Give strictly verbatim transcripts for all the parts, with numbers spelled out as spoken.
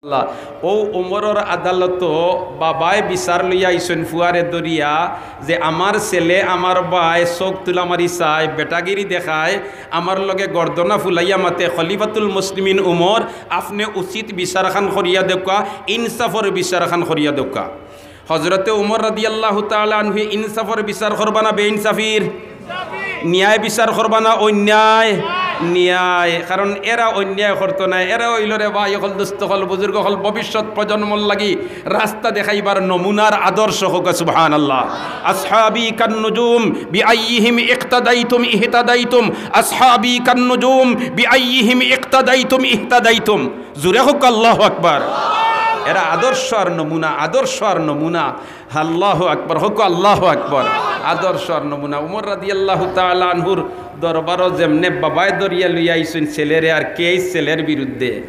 আল্লাহ, অউ উমরর আদালতো বাবায় বিচার লইয়া আইছইন ফুয়ারে ধরিয়া যে, "আমার ছেলে, আমার ভাই চউখ তুলা মারি চায়, বেটাগিরি দেখায়, আমার লগে গর্দনা ফুলাইয়া মাতে, খলিফাতুল মুসলিমিন উমর, আপনে উচিত বিচারখান করিয়া দেউক্কা, ইনসাফর বিচারখান করিয়া দেউক্কা।" হজরতে উমর রাদিয়াল্লাহু তাআলা আনহু ইনসাফর বিচার করবা না বেইনসাফির? ন্যায় বিচার করবা না অন্যায়? ন্যায়। কারণ এরা অন্যায় করতো নায়, এরা অইলো রে ভাই অকল, দোস্ত অকল, বুজুর্গ অকল, ভবিষ্যৎ প্রজন্মর লাগি রাস্তা দেখাইবার নমুনার আদর্শ। কউক্কা সুবহানাল্লাহ। আসহাবি কান্নুজুম বিআইয়িহিম ইক্তাদাইতুম ইহতাদাইতুম, আসহাবি কান্নুজুম বিআইয়িহিম ইক্তাদাইতুম ইহতাদাইতুম। জুরে কউক্কা আল্লাহু আকবার। এরা আদর্শ আর নমুনা, আদর্শ আর নমুনা। আল্লাহু আকবার, কউক্কা আল্লাহু আকবার। আদর্শ আর নমুনা। উমর রাদিয়াল্লাহু তাআলা আনহুর দরবারো যেমনে বাবায় ধরিয়া লইয়া আইছইন ছেলেরে, আর কেইস ছেলের বিরুদ্ধে।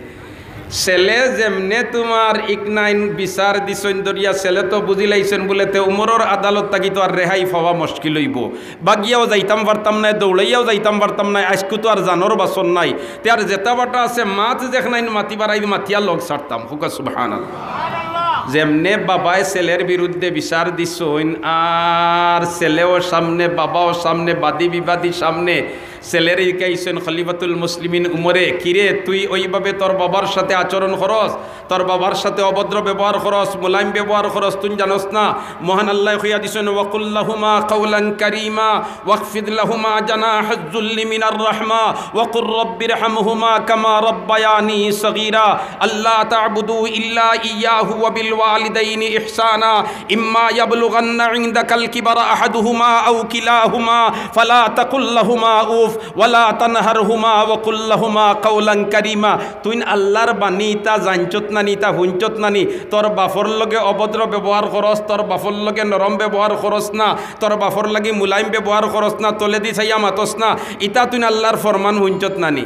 ছেলে যেমনে তুমার ইকনাইন বিচার দিছইন ধরিয়া, ছেলে তো বুঝিলাইছইন বুলে তে উমরর আদালত থাকি তো আর রেহাই পাওয়া মুশকিল অইবো। বাগিয়াও যাইতাম পারতাম নায়, দৌড়াইয়াও যাইতাম পারতাম নায়, আইজকু তো আর জানর বাচন নাই। তে আর যেতা বাটা আছে, মাত যেখানাইন মাতিবার আইজ মাতিয়া লগ ছাড়তাম। কউক্কা সুবহানাল্লাহ। যেমনে বাবায় ছেলের বিরুদ্ধে বিচার দিছইন, আর ছেলেও সামনে, বাবাও সামনে, বাদী বিবাদী সামনে, ছেলেরে জিকাইছইন খলিফাতুল মুসলিমিন উমরে, "কিরে, তুই ওইভাবে তোর বাবার সাথে আচরণ করস, তোর বাবার সাথে অভদ্র ব্যবহার করস, মুলায়েম ব্যবহার করস, তুই জানস না?" মহান আল্লায় কইয়া দিছইন, "ওয়াকুল লাহুমা কাওলান কারীমা।" واخفض لهما جناح الذل من الرحمة وقل رب ارحمهما كما ربياني صغيرا ألا تعبدوا إلا إياه وبالوالدين إحسانا إما يبلغن عندك الكبر أحدهما أو كلاهما فلا تقل لهما أف ولا تنهرهما وقل لهما قولا كريما। তুইন আল্লাহর বাণী ইতা জানছত না নি, ইতা হুনছত না নি? তোর বাফর লগে অভদ্র ব্যবহার করস, তোর বাফর লগে নরম ব্যবহার করস না, তোর বাফর লাগি মুলায়েম ব্যবহার করস না, তলেদি চাইয়া মাতস না, ইতা তুইন আল্লাহর ফরমান হুনছত না নি?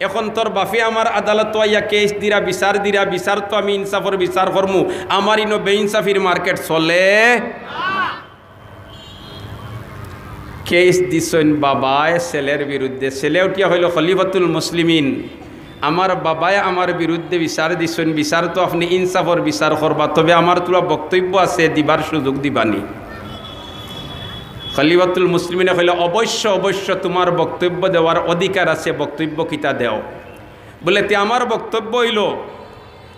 এখন তোর বাফে আমার আদালতো আইয়া কেইস দিরা, বিচার দিরা, বিচার তো আমি ইনসাফর বিচার করমু, আমার ইনো বেইনসাফির মার্কেট চলে। কেইস দিছইন বাবায় ছেলের বিরুদ্ধে, ছেলে উঠিয়া কইলো, "খলিফাতুল মুসলিমিন, আমার বাবায় আমার বিরুদ্ধে বিচার দিছইন, বিচার তো আপনে ইনসাফর বিচার করবা, তবে আমার থুড়া বক্তব্য আছে, দিবার সুযোগ দিবানি?" খলিফাতুল মুসলিমিনে কইলা, "অবশ্য, অবশ্য তুমার বক্তব্য দেওয়ার অধিকার আছে, বক্তব্য কিতা দেও?" বুলে, "তে আমার বক্তব্য অইলো,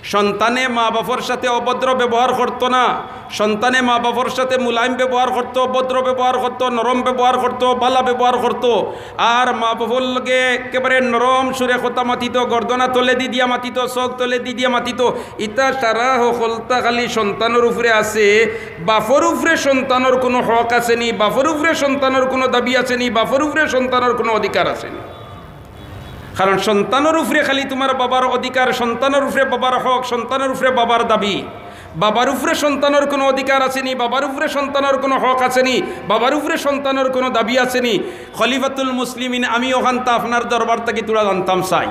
সন্তানে মা বাফর সাথে অভদ্র ব্যবহার করতো না, সন্তানে মা বাফর সাথে মুলায়েম ব্যবহার করতো, ভদ্র ব্যবহার করতো, নরম ব্যবহার করতো, বালা ব্যবহার করতো, আর মা বাফর লগে একেবারে নরম সুরে কথা মাতিতো, গর্দনা তলেদি দিয়া মাতিতো, চউখ তলেদি দিয়া মাতিতো। ইতা সারা হকলতা খালি সন্তানর উপরে আছে, বাফর উপরে সন্তানর কুনু হক আছে নি, বাফর উপরে সন্তানর কুনু দাবি আছে নি, বাফর উপরে সন্তানর কুনু অধিকার আছে নি?" কারণ সন্তানর উপরে খালি তুমার বাবার অধিকার, সন্তানর উপরে বাবার হক, সন্তানর উপরে বাবার দাবি। বাবার উপরে সন্তানর কুনু অধিকার আছে নি, বাবার উপরে সন্তানর কুনু হক আছে নি, বাবার উপরে সন্তানর কুনু দাবি আছে নি? খলিফাতুল মুসলিমিন, আমি অখানতা আপনার দরবার থাকি থুড়া জানতাম চাই।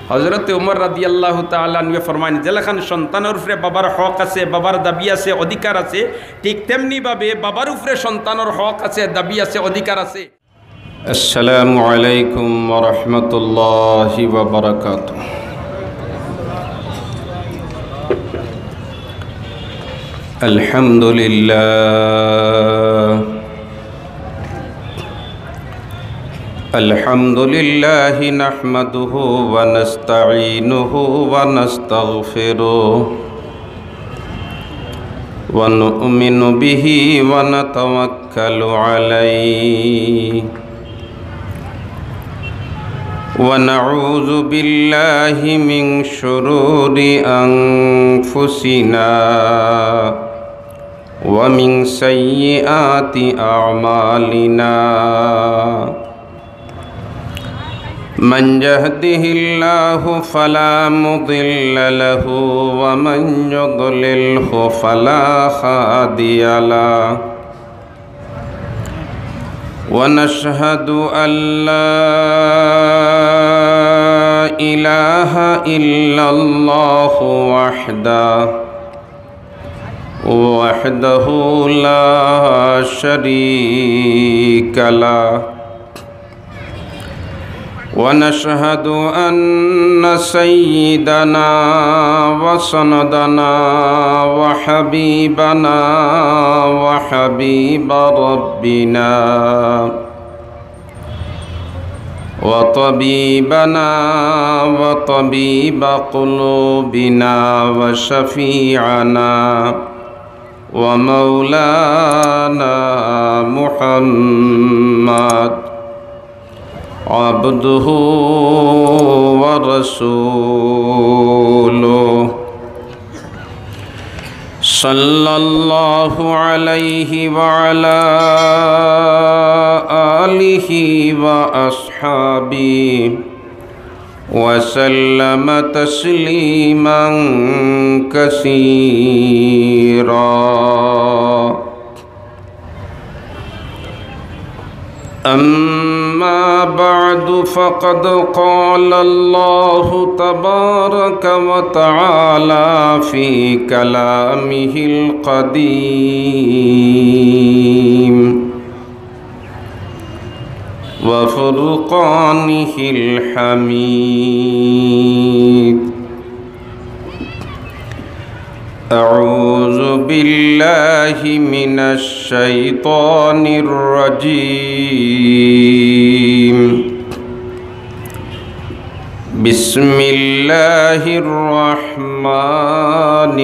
হজরতে উমর রাদিয়াল্লাহু তাআলা আনহু ফরমাইন, যেলাখান সন্তানর উপরে বাবার হক আছে, বাবার দাবি আছে, অধিকার আছে, ঠিক তেমনি ভাবে বাবার উপরে সন্তানর হক আছে, দাবি আছে, অধিকার আছে। السلام عليكم ورحمة الله وبركاته. الحمد لله. الحمد لله نحمده ونستعينه ونستغفره ونؤمن به ونتوكل عليه ونعوذ بالله من شرور أنفسنا ومن سيئات أعمالنا. من يهده الله فلا مضل له ومن يضلله فلا هادي له. ونشهد أن لا إله إلا الله وحده، وحده لا شريك له، ونشهد أن سيدنا وسندنا وحبيبنا وحبيب ربنا وطبيبنا وطبيب قلوبنا وشفيعنا ومولانا محمد عبده ورسوله، صلى الله عليه وعلى آله وأصحابه وسلم تسليما كثيرا. أما بعد، فقد قال الله تبارك وتعالى في كلامه القديم وفرقانه الحميد: أعوذ بالله من الشيطان الرجيم. بسم الله الرحمن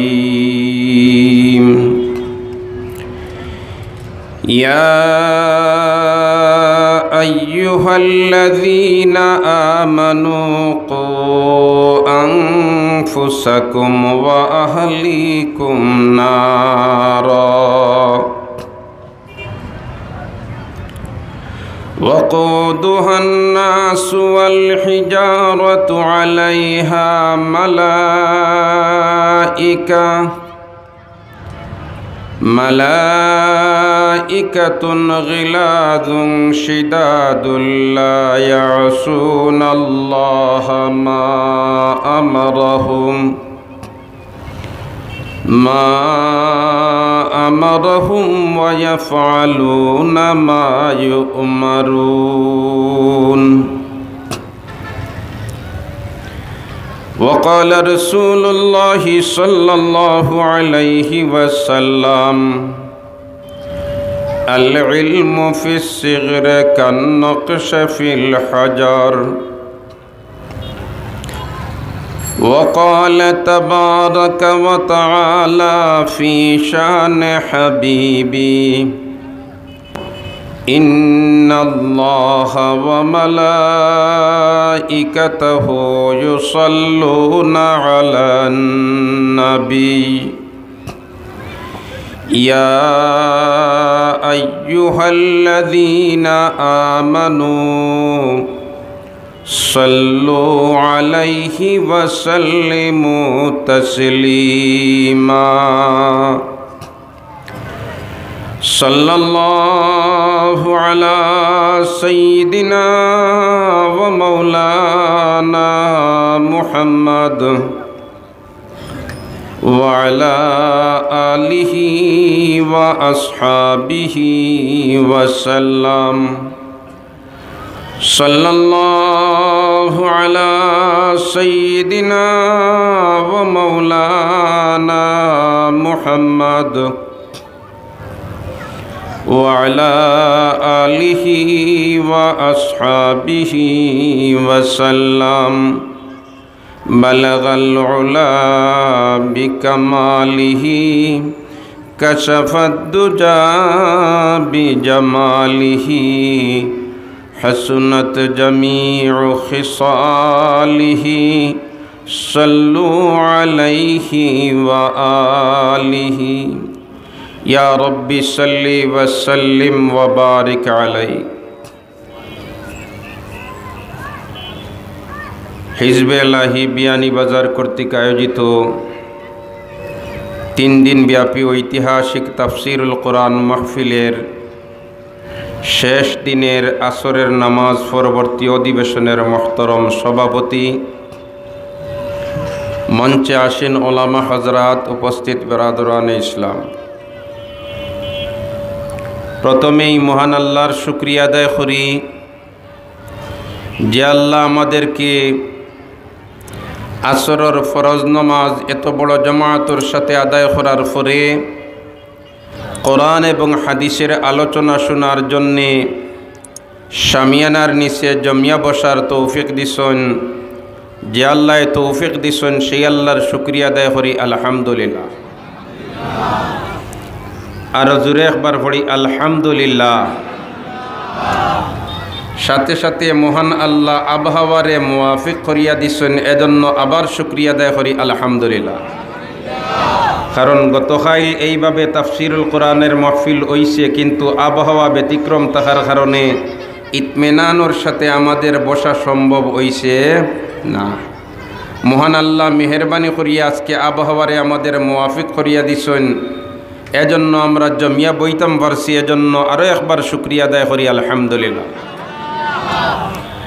الرحيم. يا أيها الذين آمنوا قوا أنفسكم وأهليكم نارا وقودها الناس والحجارة عليها ملائكة ملائكة غلاظ شداد لا يعصون الله ما أمرهم ما أمرهم ويفعلون ما يؤمرون. وقال رسول الله صلى الله عليه وسلم: العلم في الصغر كالنقش في الحجر. وقال تبارك وتعالى في شأن حبيبي: إن الله وملائكته يصلون على النبي، يا أيها الذين آمنوا صلوا عليه وسلموا تسليما. صلى الله على سيدنا ومولانا محمد وعلى آله وأصحابه وسلم. صلى الله على سيدنا ومولانا محمد وعلى آله وأصحابه وسلم. بلغ العلا بكماله، كشف الدجى بجماله، حسنت جميع خصاله، صلوا عليه وآله. يا رب صل وسلم وبارك عليه. হিজবে এলাহি বিয়ানীবাজার কর্তৃক আয়োজিত তিন দিন ব্যাপী ঐতিহাসিক তাফসিরুল কোরআন মাহফিলের শেষ দিনের আসরের নামাজ পরবর্তী অধিবেশনের মহতরম সভাপতি, মঞ্চে আসীন ওলামা হজরাত, উপস্থিত বেরাদরানে ইসলাম, প্রথমেই মহান আল্লাহর শুকরিয়া আদায় করি, যে আল্লাহ আমাদেরকে আসরর ফরজ নামাজ এত বড় জামাতর সাথে আদায় করার পরে কোরআন এবং হাদিসের আলোচনা শোনার জন্যে শামিয়ানার নিচে জমিয়া বসার তৌফিক দিছইন, যে আল্লায় তৌফিক দিছইন, সেই আল্লাহর শুকরিয়া আদায় করি, আলহামদুলিল্লাহ। আরো জোরে একবার পড়ি, আলহামদুলিল্লাহ। সাথে সাথে মহান আল্লাহ আবহাওয়ারে মুওয়াফিক করিয়া দিছইন, এজন্য আবার শুকরিয়া আদায় করি, আলহামদুলিল্লাহ। কারণ গতকাল এইভাবে তাফসিরুল কোরআনের মাহফিল অইছে, কিন্তু আবহাওয়া ব্যতিক্রম থাকার কারণে ইতমিনানর সাথে আমাদের বসা সম্ভব অইছে না। মহান আল্লাহ মেহেরবানি করিয়া আজকে আবহাওয়ারে আমাদের মুওয়াফিক করিয়া দিছইন, এজন্য আমরা জমিয়া বইতাম পারছি, এজন্য আরো একবার শুকরিয়া আদায় করি, আলহামদুলিল্লাহ।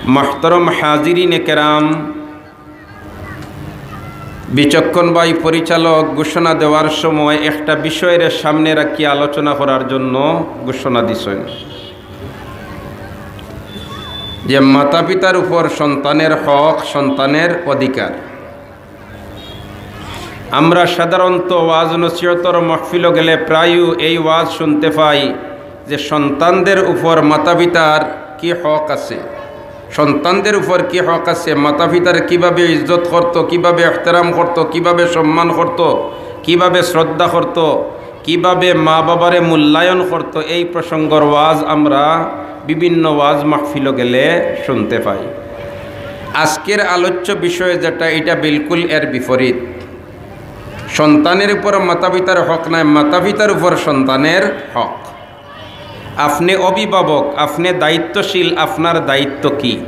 মাহতরম হাজিরিনে কেরাম, বিচক্ষণ ভাই পরিচালক ঘোষণা দেওয়ার সময় একটা বিষয়ের সামনে রাখি আলোচনা করার জন্য ঘোষণা দিছইন যে মাতা পিতার উপর সন্তানের হক, সন্তানের অধিকার। আমরা সাধারণত ওয়াজ নসিহতর মাহফিলো গেলে প্রায়ই এই ওয়াজ শুনতে পাই যে সন্তানদের উপর মাতা পিতার কি হক আছে, সন্তানদের উপর কি হক আছে, মাতা পিতার কিভাবে ইজ্জত করত, কিভাবে এহতেরাম করত, কিভাবে সম্মান করত, কিভাবে শ্রদ্ধা করত, কিভাবে মা বাবারে মূল্যায়ন করত, এই প্রসঙ্গর ওয়াজ আমরা বিভিন্ন ওয়াজ মাহফিলো গেলে শুনতে পাই। আজকের আলোচ্য বিষয় যেটা, এটা বিলকুল এর বিপরীত। সন্তানের উপর মাতা পিতার হক নাই, মাতা পিতার উপর সন্তানের হক। আপনি অভিভাবক, আপনি দায়িত্বশীল, আপনার দায়িত্ব কি?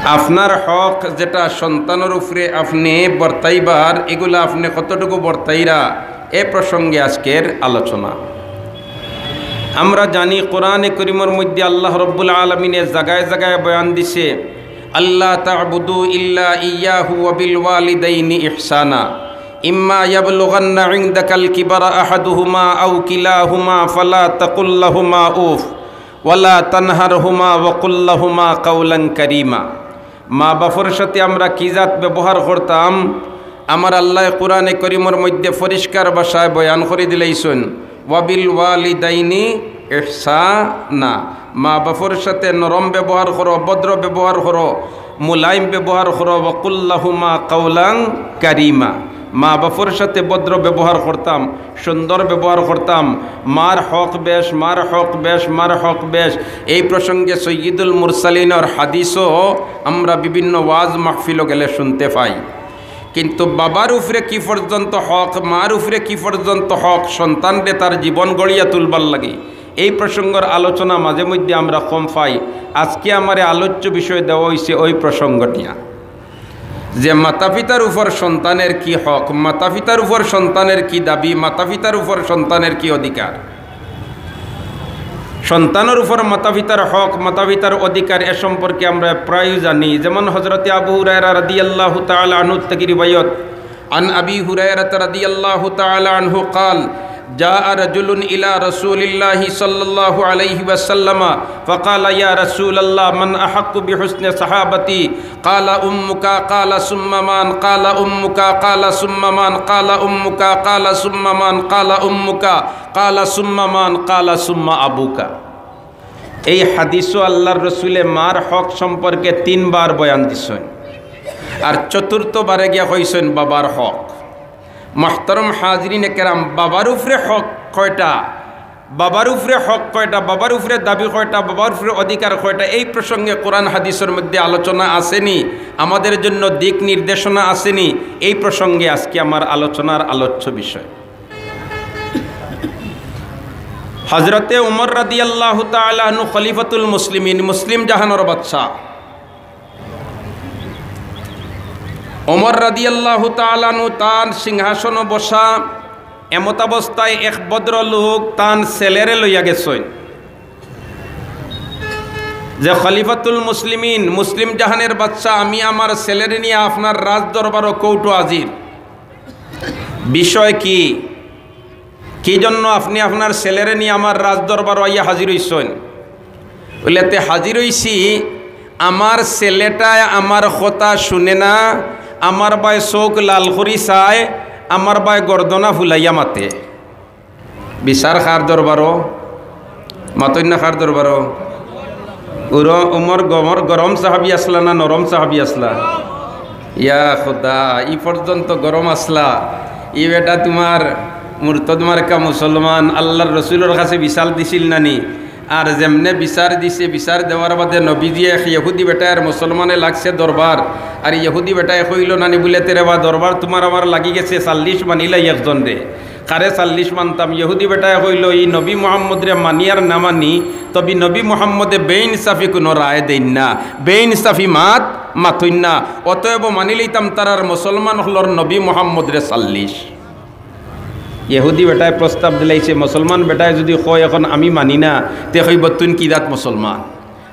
আপনার হক যেটা সন্তানের উপরে আপনি বর্তাইবার, এগুলা আপনি কতটুকু বর্তাইরা, এ প্রসঙ্গে আজকের আলোচনা। আমরা জানি কোরআনে করিমর মধ্যে আল্লাহ রব্বুল আলামিনে জাগায় জাগায় বয়ান দিছে, "আল্লা তা'বুদু ইল্লা ইয়াহু ওয়া বিল ওয়ালিদাইনি ইহসানা।" ইম্মা ইয়াবলুগান্না ইনদাকাল কিবারা আহাদুহুমা আও কিলাহুমা ফালা তাকুল লাহুমা উফ ওয়ালা তানহারহুমা ওয়া কুল লাহুমা কাওলান কারীমা। মা বাপর সাথে আমরা কি জাত ব্যবহার করতাম, আমার আল্লাহ কোরআনে করিমর মধ্যে পরিষ্কার ভাষায় বয়ান করি দিলাইছইন, "ওয়াবিল ওয়ালিদাইনি ইহসানা।" মা বাপর সাথে নরম ব্যবহার করো, ভদ্র ব্যবহার করো, মুলায়েম ব্যবহার করো, "ওয়াকুল লাহুমা কাওলান কারীমা।" মা বাপর সাথে ভদ্র ব্যবহার করতাম, সুন্দর ব্যবহার করতাম। মার হক বেশ, মার হক বেশ, মার হক বেশ। এই প্রসঙ্গে সৈয়দুল মুরসালিনর হাদিসও আমরা বিভিন্ন ওয়াজ মাহফিলো গেলে শুনতে পাই। কিন্তু বাবার উপরে কি পর্যন্ত হক, মার উপরে কি পর্যন্ত হক, সন্তানরে তার জীবন গড়িয়া তুলবার লাগি, এই প্রসঙ্গর আলোচনা মাঝে মধ্যে আমরা কম পাই। আজকে আমারে আলোচ্য বিষয় দেওয়া হইছে ওই প্রসঙ্গ নিয়া, যে মাতা পিতার উপর সন্তানের কি হক, মাতা পিতার উপর সন্তানের কি দাবি, মাতা পিতার উপর সন্তানের কি অধিকার। সন্তানের উপর মাতা পিতার হক, মাতা পিতার অধিকার, এ সম্পর্কে আমরা প্রায় জানি। যেমন হযরতে আবু হুরায়রা রাদিয়াল্লাহু তাআলা আনহু থেকে রিওয়ায়াত, عن أبي هريرة رضي الله تعالى عنه قال: جاء رجل إلى رسول الله صلى الله عليه وسلم فقال: يا رسول الله، من أحق بحسن صحابتي؟ قال: أمك. قال: ثم من؟ قال: أمك. قال: ثم من؟ قال: أمك. قال: ثم من؟ قال: أمك. قال: ثم من؟ قال: ثم أبوك. এই হাদিসও আল্লাহর রসুলে মার হক সম্পর্কে তিনবার বয়ান দিছইন, আর চতুর্থ বারে গিয়া কইছইন বাবার হক। মুহতারাম হাজিরিনে কেরাম, বাবার উপরে হক কয়টা, বাবার উপরে হক কয়টা, বাবার উপরে দাবি কয়টা, বাবার উপরে অধিকার কয়টা, এই প্রসঙ্গে কোরআন হাদিসের মধ্যে আলোচনা আছেনি, আমাদের জন্য দিক নির্দেশনা আছেনি, এই প্রসঙ্গে আজকে আমার আলোচনার আলোচ্য বিষয়। হযরতে উমর রাদিয়াল্লাহু তাআলা আনহু খলিফাতুল মুসলিমিন, মুসলিম জাহানর বাদশা। উমর রাদিয়াল্লাহু তাআলা আনহু তান সিংহাসনো বসা, এমতাবস্থায় এক ভদ্রলোক তান ছেলেরে লইয়া গেছইন যে, "খলিফাতুল মুসলিমিন, মুসলিম জাহানের বাদশা, আমি আমার ছেলেরে নিয়া আপনার রাজদরবারো কোর্টো হাজির।" বিষয় কি? কি জন্য আপনি আপনার ছেলেরে নিয়া আমার রাজদরবারো আইয়া হাজির অইছইন? বলে, "তে হাজির অইছি, আমার ছেলেটায় আমার কথা শুনে না, আমার বায় চউখ লাল করি চায়, আমার বায় গর্দনা ফুলাইয়া মাতে। বিচার কার দরবারো? মাতইন না কার দরবারো? উর-, উমর গমর-, গরম সাহাবি আছলা না নরম সাহাবি আছলা? ইয়া খুদা, ই পর্যন্ত গরম আছলা। ই বেটা তুমার মুরতদ মার্কা মুসলমান, আল্লার রসুলর কাছে বিচার দিছিল না নি? আর যেমনে বিচার দিছে, বিচার দেওয়ার বাদে নবীজিয়ে এক ইহুদি বেটায় আর মুসলমানে লাগছে দরবার। আর ইহুদি বেটায় কইলো না নি বুলে, "তে রে বা দরবার তুমার আমার লাগি গেছে, চাল্লিশ মানিলাই একজনরে।" কারে চাল্লিশ মানতাম? ইহুদি বেটায় কইলো, "ই নবী মুহাম্মদরে মানি আর না মানি, তবে নবী মুহাম্মদে বেইনসাফি কুনু রায় দেইন না, বেইনসাফি মাত মাতইন না। অতএব মানি লইতাম তারার মুসলমান অকলর নবী মুহাম্মদরে চাল্লিশ।" ইহুদি বেটায় প্রস্তাব দিলাইছে, মুসলমান বেটায় যুদি কয়, "এখন আমি মানি না," তে কইবো, "তুইন কি জাত মুসলমান?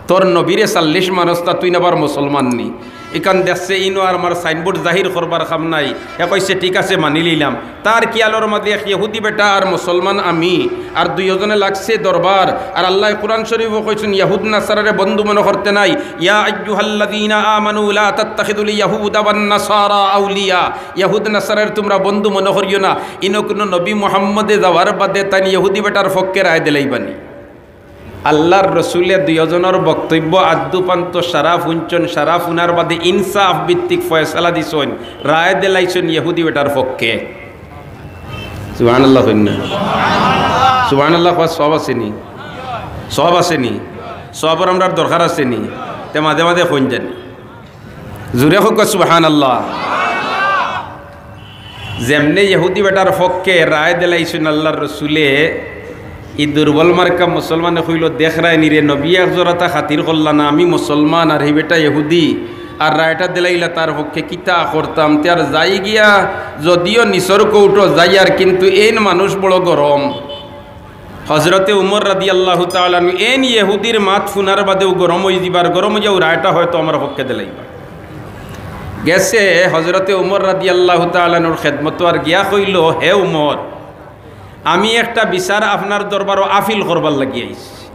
তোর নবীরে চাল্লিশ মানস তা, তুইন আবার মুসলমান নি?" ইখান দেখছে, ইনো আর আমার সাইনবোর্ড জাহির করবার কাম নাই। হে কইছে, "ঠিক আছে, মানি লইলাম।" তার খিয়ালর মাঝে এক ইহুদি বেটা আর মুসলমান আমি, আর দুইওজনে লাগছে দরবার। আর আল্লায় কুরআন শরীফো কইছইন, ইয়াহুদ নাসারারে বন্ধু মনো করতে নায়। ইয়া আইয়ুহাল্লাযীনা আমানু লা তাত্তাখিযুল ইয়াহুদা ওয়ান নাসারা আউলিয়া। ইয়াহুদ নাসারারে তুমরা বন্ধু মনো করিও না। ইনো কুনু নবী মুহাম্মদে যাওয়ার বাদে তাইন ইহুদি বেটার পক্ষে রায় দিলাইবা নি? আল্লার রসুলে দুইওজনর বক্তব্য আদ্দু পান্ত সারা হুনছইন, সারা হুনার বাদে ইনসাফ ভিত্তিক ফয়সালা দিছইন, রায় দিলাইছইন ইহুদি বেটার পক্ষে। সুবহানাল্লাহ কইন না? সুবহানাল্লাহ কওয়ার সওয়াব আছে নি? সওয়াব আছে নি? সওয়াবর আমরার দরকার আছে নি? তে মাঝে মাঝে কইন জানি। জুরে কউক্কা সুবহানাল্লাহ। যেমনে ইহুদি বেটার পক্ষে রায় দিলাইছইন আল্লার রসুলে, ই দুর্বল মার্কা মুসলমানে কইলো, "দেখরায় নি রে, নবী এক জরাতা খাতির করলা না, আমি মুসলমান আর হি বেটা ইহুদি, আর রায়টা দিলাইলা তার পক্ষে, কিতা করতাম?" তে আর যাই গিয়া, যদিও নিচর কোর্টো যাইয়ার, কিন্তু এইন মানুষ বড় গরম। হজরতে উমর রাদিয়াল্লাহু তাআলা আনহু এইন ইহুদির মাত হুনার বাদেউ গরম অইযিবার, গরম অইয়াউ রায়টা হয়তো আমার পক্ষে দিলাইবা। গেছে হজরতে উমর রাদিয়াল্লাহু তাআলা আনহুর খেদমতো আর গিয়া কইলো, "হে উমর, আমি একটা বিচার আপনার দরবারো আপিল করবার লাগি আইছি।"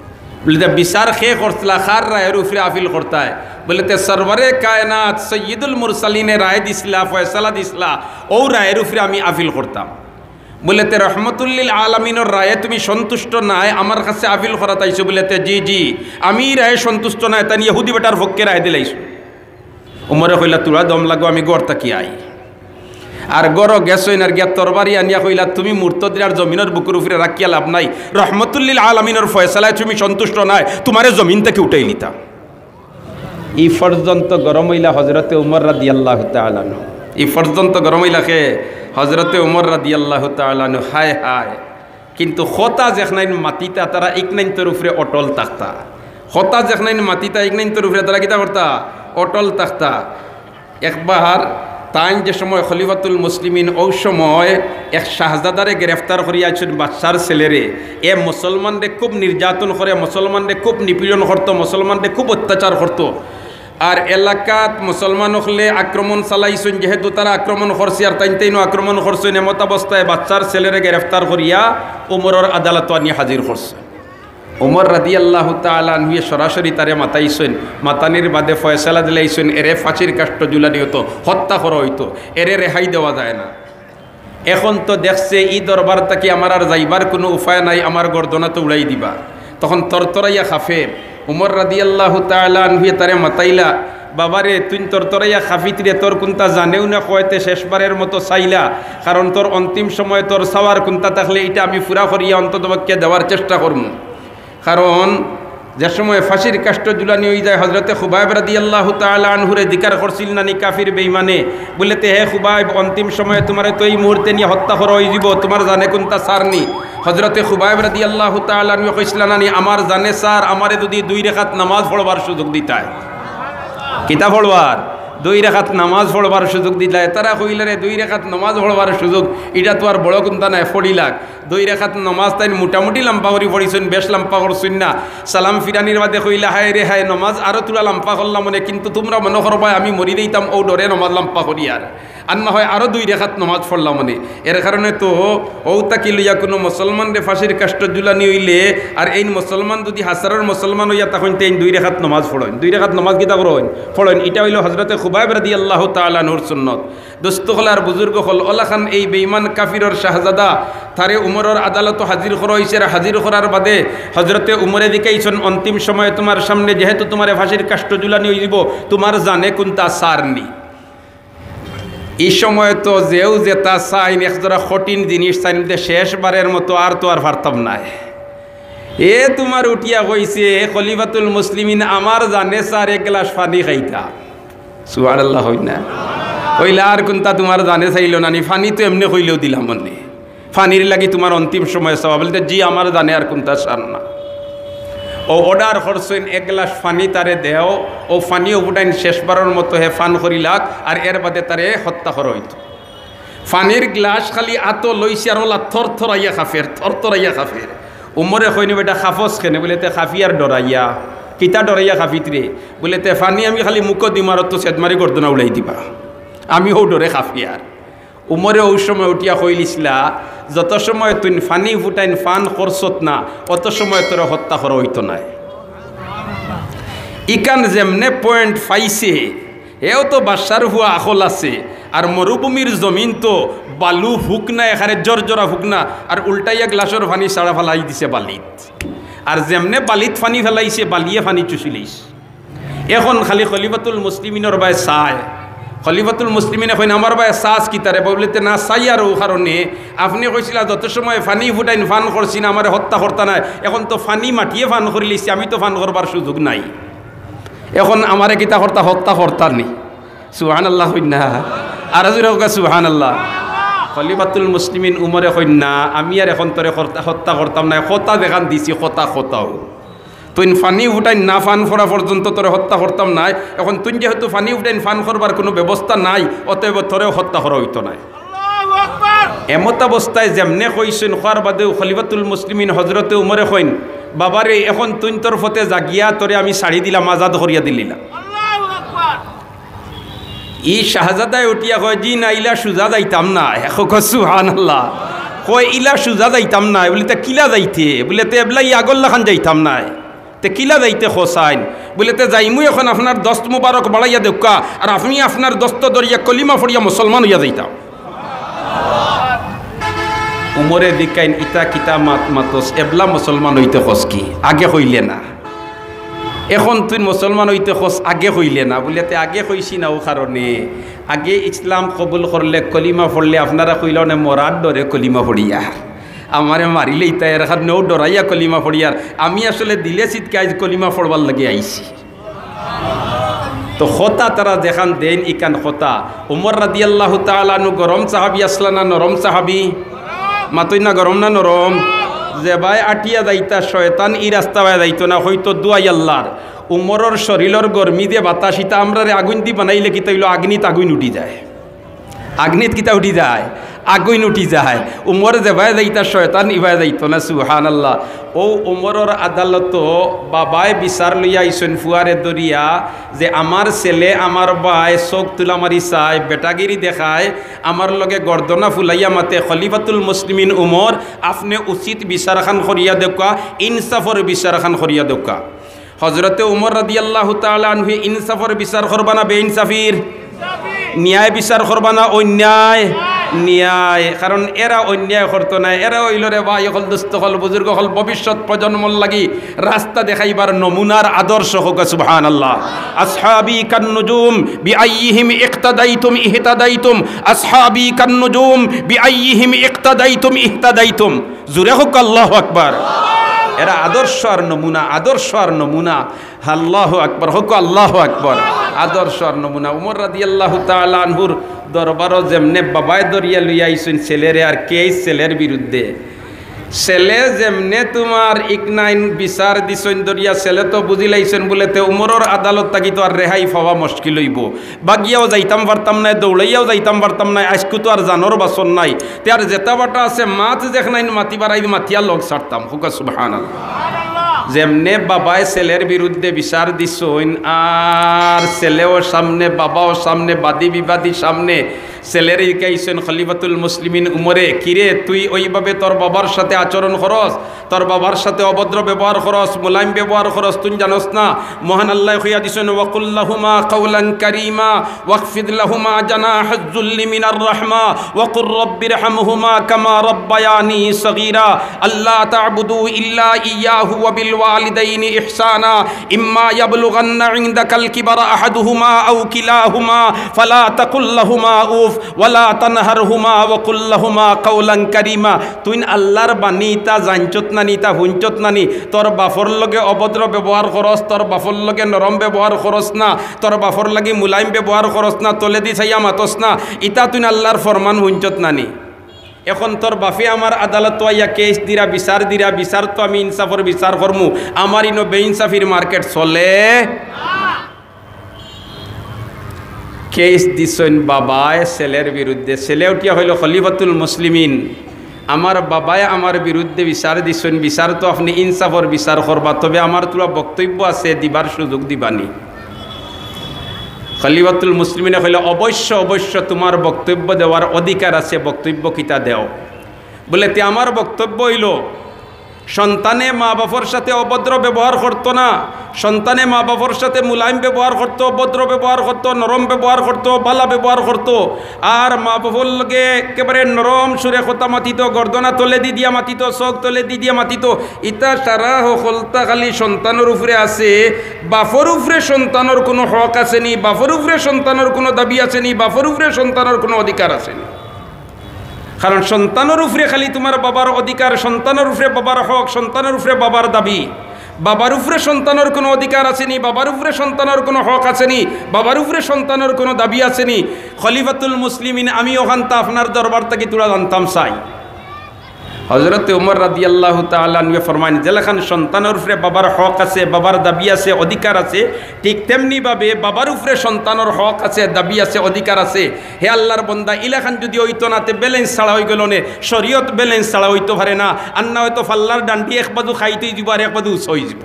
বুলে, "তে বিচার কে করতলা, কার রায়ের উপরে আপিল করতায়?" বুলে, "তে সরওয়ারে কায়নাত সৈয়দুল মুরসালিনে রায় দিছলা, ফয়সালা দিছলা, অউ রায়ের উপরে আমি আপিল করতাম।" বুলে, "তে রহমতুল্লিল আলামিনর রায়ে তুমি সন্তুষ্ট নায়, আমার কাছে আপিল করাত আইছো?" বুলে, "তে জি, জি, আমি ই রায়ে সন্তুষ্ট নায়, তাইন ইহুদি বেটার পক্ষে রায় দিলাইছো।" উমরে কইলা, "তুরা দম লাগো, আমি ঘর থাকি আই।" আর ঘরো গেছইন আর গিয়া তরবারি আনিয়া কইলা, "তুমি মুরতদরে আর জমিনর বুকুর উপরে রাখিয়া লাভ নাই, রহমতুল্লিল আলামিনর ফয়সালায় তুমি সন্তুষ্ট নায়, তুমারে জমিন থাকি উঠাইলিতাম।" ই পর্যন্ত গরম অইলা হজরতে উমর রাদিয়াল্লাহু তাআলা আনহু। ই পর্যন্ত গরম অইলা কে? হজরতে উমর রাদিয়াল্লাহু তাআলা আনহু। হায় হায়। কিন্তু কথা যেখনাইন মাতিতা, তারা ইকনাইন্তর উপরে অটল থাকতা। কথা যেখনাইন মাতিতা, ইকনাইন্তর উপরে তারা কিতা করতা? অটল থাকতা। একবার তাইন যে সময় খলিফাতুল মুসলিমিন, অউ সময় এক শাহজাদারে গ্রেফতার করিয়া আনছইন, বাদশার ছেলেরে। এ মুসলমানরে খুব নির্যাতন করে, মুসলমানরে খুব নিপীড়ন করতো, মুসলমানরে খুব অত্যাচার করতো। আর এলাকাত মুসলমান অকলে আক্রমণ চালাইছইন, যেহেতু তারা আক্রমণ করছে আর তাইন তাইনও আক্রমণ করছইন, এমতাবস্থায় বাদশার ছেলেরে গ্রেফতার করিয়া উমরর আদালতো আনিয়া হাজির করছে। উমর রাদিয়াল্লাহু তাআলা আনহুয়ে সরাসরি তারে মাতাইছইন, মাতানির বাদে ফয়সালা দিলাইছইন, এরে ফাঁসির কাষ্ঠ ঝুলানি অইতো, হত্যা করা অইতো, এরে রেহাই দেওয়া যায় না। এখন তো দেখছে ই দরবার থাকি আমার আর যাইবার কুনু উপায় নাই, আমার গর্দনা তো উড়াই দিবা। তখন তরতরাইয়া কাঁপে। উমর রাদিয়াল্লাহু তাআলা আনহুয়ে তারে মাতাইলা, "বাবারে, তুইন তরতরাইয়া কাঁপিতরে, তোর কুন্তা জানেও না কয়তে শেষবারের মতো চাইলা, কারণ তোর অন্তিম সময় তোর চাওয়ার কুন্তা থাকলে ইটা আমি পুরা করিয়া অন্ততপক্ষে দেওয়ার চেষ্টা করমু।" কারণ যে সময় ফাঁসির কাষ্ঠ ঝুলানি অইযায়, হজরতে খুবাইব রাদিয়াল্লাহু তাআলা আনহুরে জিকার করছিল না নি কাফির বেইমানে, বুলে, "তে হে খুবাইব, অন্তিম সময়ে তুমারে তো ই মুহূর্তে নিয়া হত্যা করা অইযিবো, তুমার জানে কুন্তা ছাড় নি।" হজরতে খুবাইব রাদিয়াল্লাহু তাআলা আনহুয়ে কইছিলা না নি, "আমার জানে ছাড়, আমারে যুদি দুই রেকাত নামাজ পড়বার সুযোগ দিতায়।" কিতা পড়বার? দুই রেখাত নামাজ পড়বার সুযোগ দিলা, তারা কইলা রে দুই রেখাত নামাজ পড়বার সুযোগ, ইটা তো আর বড় কুন্তা নায়, পড়িলাক। দুই রেখাত নামাজ তাইন মোটামুটি লাম্বা করি পড়ছইন, বেশ লাম্বা করছইন না। সালাম ফিরানির বাদে কইলা, হায় রে হায়, নামাজ আরো থুড়া লাম্বা করলাম অনে, কিন্তু তুমরা মনো করবায় আমি মরি যাইতাম অউ ডরে নামাজ লাম্বা করিয়ার। আর না হয় আরো দুই রেখাত নামাজ পড়লাম অনে। এর কারণে তো অউ থাকি লইয়া কুনু মুসলমানরে ফাঁসির কাষ্ঠ ঝুলানি অইলে, আর এইন মুসলমান যুদি হাজারর মুসলমান অইয়া থাকইন, তে এইন দুই রেখাত নামাজ পড়ইন। দুই রেখাত নামাজ কিতা করইন? পড়ইন। ইটা অইলো হজরতে খুবাইব রাদিয়াল্লাহু তাআলা আনহুর সুন্নত। দোস্ত অকল আর বুজুর্গ অকল, অলাখান এই বেইমান কাফিরর শাহজাদা, তারে উমরর আদালতো হাজির করা অইছে। আর হাজির করার বাদে হজরতে উমরে জিকাইছইন, অন্তিম সময়ে তুমার সামনে যেহেতু তুমারে ফাঁসির কাষ্ঠ ঝুলানি অইযিবো, তুমার জানে কুন্তা ছাড় নি? ই সময় তো যেউ যেতা চাইন, একজোড়া কঠিন জিনিস চাইন, বুলে, "শেষবারের মতো আর তো আর পারতাম নায়।" এ তুমার উঠিয়া কইছে, "খলিফাতুল মুসলিমিন, আমার জানে ছাড়, এক গ্লাস পানি খাইতাম।" সুবহানাল্লাহ কইন না? কইলা, "আর কুন্তা তুমার জানে চাইলো না নি? পানি তো এমনে কইলেও দিলাম অনে।" পানির লাগি তুমার অন্তিম সময়ে চাওয়া, বুলে, "জি, আমার জানে আর কুন্তা ছাড় না।" অউ অর্ডার করছইন, "এক গ্লাস পানি তারে দেও, অউ পানিও ফুটাইন শেষবারর মতো হে পান করিলাক, আর এর বাদে তারে হত্যা করা অইতো।" পানির গ্লাস খালি আতো লইছে আর অলা থরথরাইয়া কাফের, থরথরাইয়া কাফের। উমরে কইন, "বেটা কাফস কেনে?" বুলে, "তে কাফিয়ার ডরাইয়া।" "কিতা ডরাইয়া কাফিত রে?" বুলে, "তে পানি আমি খালি মুখো দিমু আর তো ছেদ মারি গর্দনা উড়াই দিবা, আমি অউ ডরে কাফিয়ার।" উমরে অউ সময় উঠিয়া কইলিছলা, "যত সময় তুইন পানি ফুটাইন পান করছত না, অত সময় তোরে হত্যা করা অইতো নায়।" ইখান যেমনে point পাইছে, এও তো বাদশার পুয়া আখল আছে, আর মরুভূমির জমিন তো বালু হুকনা, এখানে জরজরা হুকনা, আর উল্টাইয়া গ্লাসর পানি ছাড়া ফালাই দিছে বালিত। আর যেমনে বালিত পানি ফালাইছে, বালিয়ে পানি চুষিলাইছে। এখন খালি খলিফাতুল মুসলিমিনর বায় চায়। খলিফাতুল মুসলিমিনে কইন, "আমার বায় চাস কিতারে?" বুলে, "তে না চাই আর অউ কারণে, আপনে কইছিলা যত সময় পানি ফুটাইন পান করছি না, আমারে হত্যা করতা নায়। এখন তো পানি মাটিয়ে পান করিলিছি, আমি তো পান করবার সুযোগ নাই। এখন আমারে কিতা করতা, হত্যা করতা নি?" সুবহানাল্লাহ কইন না? আর জোরে কউক্কা সুবহানাল্লাহ। খলিফাতুল মুসলিমিন উমরে কইন না, "আমি আর এখন তোরে হত্যা, হত্যা করতাম নায়, কথা যেখান দিছি, কথা, কথাউ।" তুইন পানি ফুটাইন না পান করা পর্যন্ত তোরে হত্যা করতাম নায়। এখন তুইন যেহেতু পানি ফুটাইন পান করবার কুনু ব্যবস্থা নাই, অতএব তোরেও হত্যা করা অইতো নায়। আল্লাহু আকবার। এমতাবস্থায় যেমনে কইছইন, কওয়ার বাদেউ খলিফাতুল মুসলিমিন হজরতে উমরে কইন, "বাবারে, এখন তুইন তোর পথে যাগিয়া, তোরে আমি ছাড়ি দিলাম, আজাদ করিয়া দিলিলাম।" আল্লাহু আকবার। ই শাহজাদায় উঠিয়া কয়, "জি না, ইলা সুজা যাইতাম নায়।" কউক্কা সুবহানাল্লাহ। কয়, "ইলা সুজা যাইতাম নায়।" বুলে, "তে কিলা যাইতে?" বুলে, "তে এবলা ই আগর লাখান যাইতাম নায়।" "তে কিলা যাইতে কছাইন?" বুলে, "তে যাইমু এখন আপনার দস্ত মুবারক বাড়াইয়া দেউক্কা, আর আপনে আপনার দস্ত ধরিয়া কলিমা পড়িয়া মুসলমান অইয়া যাইতাম।" উমরে জিকাইন, "ইতা কিতা মাত মাতস? এবলা মুসলমান অইতে কছ কি? আগে কইলে না। এখন তুইন মুসলমান অইতে কছ, আগে কইলে না।" বুলে, "তে আগে কইছি না অউ কারণে, আগে ইসলাম কবুল করলে, কলিমা পড়লে আপনারা কইলা অনে মরার ডরে কলিমা পড়িয়ার, আমারে মারিলাইতা, এর কারণে অউ ডরাইয়া কলিমা পড়িয়ার। আমি আসলে দিলে সিদকে আইজ কলিমা পড়বার লাগি আইছি।" তো কথা তারা যেখান দেইন ইখান কথা। উমর রাদিয়াল্লাহু তাআলা আনহু গরম সাহাবি আছলা না নরম সাহাবি? মাতইন না, গরম না নরম? যেবায় আটিয়া যাইতা শয়তান ই রাস্তা বায় যাইতো না, কইতো, "দুয়াই আল্লার, উমরর শরীলর গরমি যে বাতাস, ইতা আমরারে আগুইন দি বানাইলে কিতা অইলো, আগ্নিত আগুইন উঠি যায়।" আগ্নিত কিতা উঠি যায়? আগুইন উঠি যায়। উমর যেবায় যাইতা শয়তান ইবায় যাইতো না, সুবহানাল্লাহ। অউ উমরর আদালতো বাবায় বিচার লইয়া আইছইন ফুয়ারে ধরিয়া যে, "আমার ছেলে, আমার বায় চউখ তুলা মারি চায়, বেটাগিরি দেখায়, আমার লগে গর্দনা ফুলাইয়া মাতে, খলিফাতুল মুসলিমিন উমর, আপনে উচিত বিচারখান করিয়া দেউক্কা, ইনসাফর বিচারখান করিয়া দেউক্কা।" হজরতে উমর রাদিয়াল্লাহু তাআলা আনহু ইনসাফর বিচার করবা না বেইনসাফির? ন্যায় বিচার করবা না অন্যায়? ন্যায়। কারণ এরা অন্যায় করতো নায়, এরা অইলো রে ভাই অকল, দোস্ত অকল, বুজুর্গ অকল, ভবিষ্যৎ প্রজন্মর লাগি রাস্তা দেখাইবার নমুনার আদর্শ। কউক্কা সুবহানাল্লাহ। "আসহাবি কান্নুজুম বিআইয়িহিম ইক্তাদাইতুম ইহতাদাইতুম, আসহাবি কান্নুজুম বিআইয়িহিম ইক্তাদাইতুম ইহতাদাইতুম।" জোরে কউক্কা আল্লাহু আকবার। এরা আদর্শ আর নমুনা, আদর্শ আর নমুনা। আল্লাহু আকবার, কউক্কা আল্লাহু আকবার। আদর্শ আর নমুনা। উমর রাদিয়াল্লাহু তাআলা আনহুর দরবারো যেমনে বাবায় ধরিয়া লইয়া আইছইন ছেলেরে, আর কেইস ছেলের বিরুদ্ধে, ছেলে যেমনে তুমার ইকনাইন বিচার দিছইন ধরিয়া, ছেলে তো বুঝিলাইছইন বুলে তে উমরর আদালত থাকি তো আর রেহাই পাওয়া মুশকিল অইবো। বাগিয়াও যাইতাম পারতাম নায়, দৌড়াইয়াও যাইতাম পারতাম নায়, আইজকু তো আর জানর বাসর নাই। তে আর যেতা বাটা আছে মাত যেখনাইন মাতিবার আইজ মাতিয়া লগ ছাড়তাম। কউক্কা সুবহানাল্লাহ। যেমনে বাবায় ছেলের বিরুদ্ধে বিচার দিছইন, আর ছেলেও সামনে, বাবাও সামনে, বাদী বিবাদী সামনে, ছেলেরে জিকাইছইন খলিফাতুল মুসলিমিন উমরে, "কিরে, তুই ওইভাবে তোর বাবার সাথে আচরণ করস, তোর বাবার সাথে অভদ্র ব্যবহার করস, মুলাইম ব্যবহার করস, তুই জানস না?" মহান আল্লায় কইয়া দিছইন, "ওয়াকুল লাহুমা কাওলান কারীমা, ওয়াখফিদ লাহুমা জানাহাজ যুল্লি মিনার রাহমা, ওয়াকুর রাব্বির হামহুমা কামা রাব্বায়ানি সগীরা, আল্লা তা'বুদু ইল্লা ইয়াহু ওয়া বিল ওয়ালিদাইনি ইহসানা, ইম্মা ইয়াবলুগান্না ইনদাকাল কিবারা আহাদুহুমা আও কিলাহুমা, ফালা তাকুল লাহুমা উফ, ওয়ালা তানহারহুমা ওয়াকুল লাহুমা কাওলান কারীমা।" তুইন আল্লার বাণী, ইতা জানছত না নি, ইতা হুনছত না নি? তোর বাপর লগে অভদ্র ব্যবহার করস, তোর বাপর লগে নরম ব্যবহার করস না, তোর বাপর লাগি মুলাইম ব্যবহার করস না, তলেদি চাইয়া মাতস না, ইতা তুইন আল্লার ফরমান হুনছত না নি? এখন তোর বাপে আমার আদালতো আইয়া কেস দিরা, বিচার দিরা, বিচার তো আমি ইনসাফর বিচার করমু, আমার ইনো বেইনসাফির মার্কেট চলে। কেস দিছইন বাবায় ছেলের বিরুদ্ধে, ছেলে উঠিয়া কইলো, "খলিফাতুল মুসলিমিন, আমার বাবায় আমার বিরুদ্ধে বিচার দিছইন, বিচার তো আপনে ইনসাফর বিচার করবা, তবে আমার থুড়া বক্তব্য আছে, দিবার সুযোগ দিবানি?" খলিফাতুল মুসলিমিনে কইলো, "অবশ্য, অবশ্য তুমার বক্তব্য দেওয়ার অধিকার আছে, বক্তব্য কিতা দেও।" বুলে, "তে আমার বক্তব্য অইলো, সন্তানে মা বাপর সাথে অভদ্র ব্যবহার করতো না, সন্তানে মা বাপর সাথে মুলাইম ব্যবহার করতো, ভদ্র ব্যবহার করতো, নরম ব্যবহার করতো, বালা ব্যবহার করতো, আর মা বাপর লগে একেবারে নরম সুরে কথা মাতিতো, গর্দনা তলেদি দিয়া মাতিতো, চোখ তলেদি দিয়া মাতিতো, ইতা সারা হকলতা খালি সন্তানর উপরে আছে, বাপর উপরে সন্তানর কুনু হক আছে নি, বাপর উপরে সন্তানর কুনু দাবি আছে নি, বাপর উপরে সন্তানর কুনু অধিকার আছে নি?" কারণ সন্তানর উপরে খালি তুমার বাবার অধিকার, সন্তানর উপরে বাবার হক, সন্তানর উপরে বাবার দাবি। বাবার উপরে সন্তানর কুনু অধিকার আছে নি, বাবার উপরে সন্তানর কুনু হক আছে নি, বাবার উপরে সন্তানর কুনু দাবি আছে নি? খলিফাতুল মুসলিমিন, আমি অখানতা আপনার দরবার থাকি থুড়া জানতাম চাই। হযরতে উমর রাদিয়াল্লাহু তাআলা আনহু ফরমাইন, যেলাখান সন্তানর উপরে বাবার হক আছে, বাবার দাবি আছে, অধিকার আছে, ঠিক তেমনি ভাবে বাবার উপরে সন্তানর হক আছে, দাবি আছে, অধিকার আছে। হে আল্লার বন্দা, ইলাখান যুদি অইতো না, তে balance ছাড়া অইগেলো নে, শরীয়ত balance ছাড়া অইতো পারে না। আর না অইতো পাল্লার ডান্ডি এক বাজু খাইত অইযিবো আর এক বাজু উচা অইযিবো।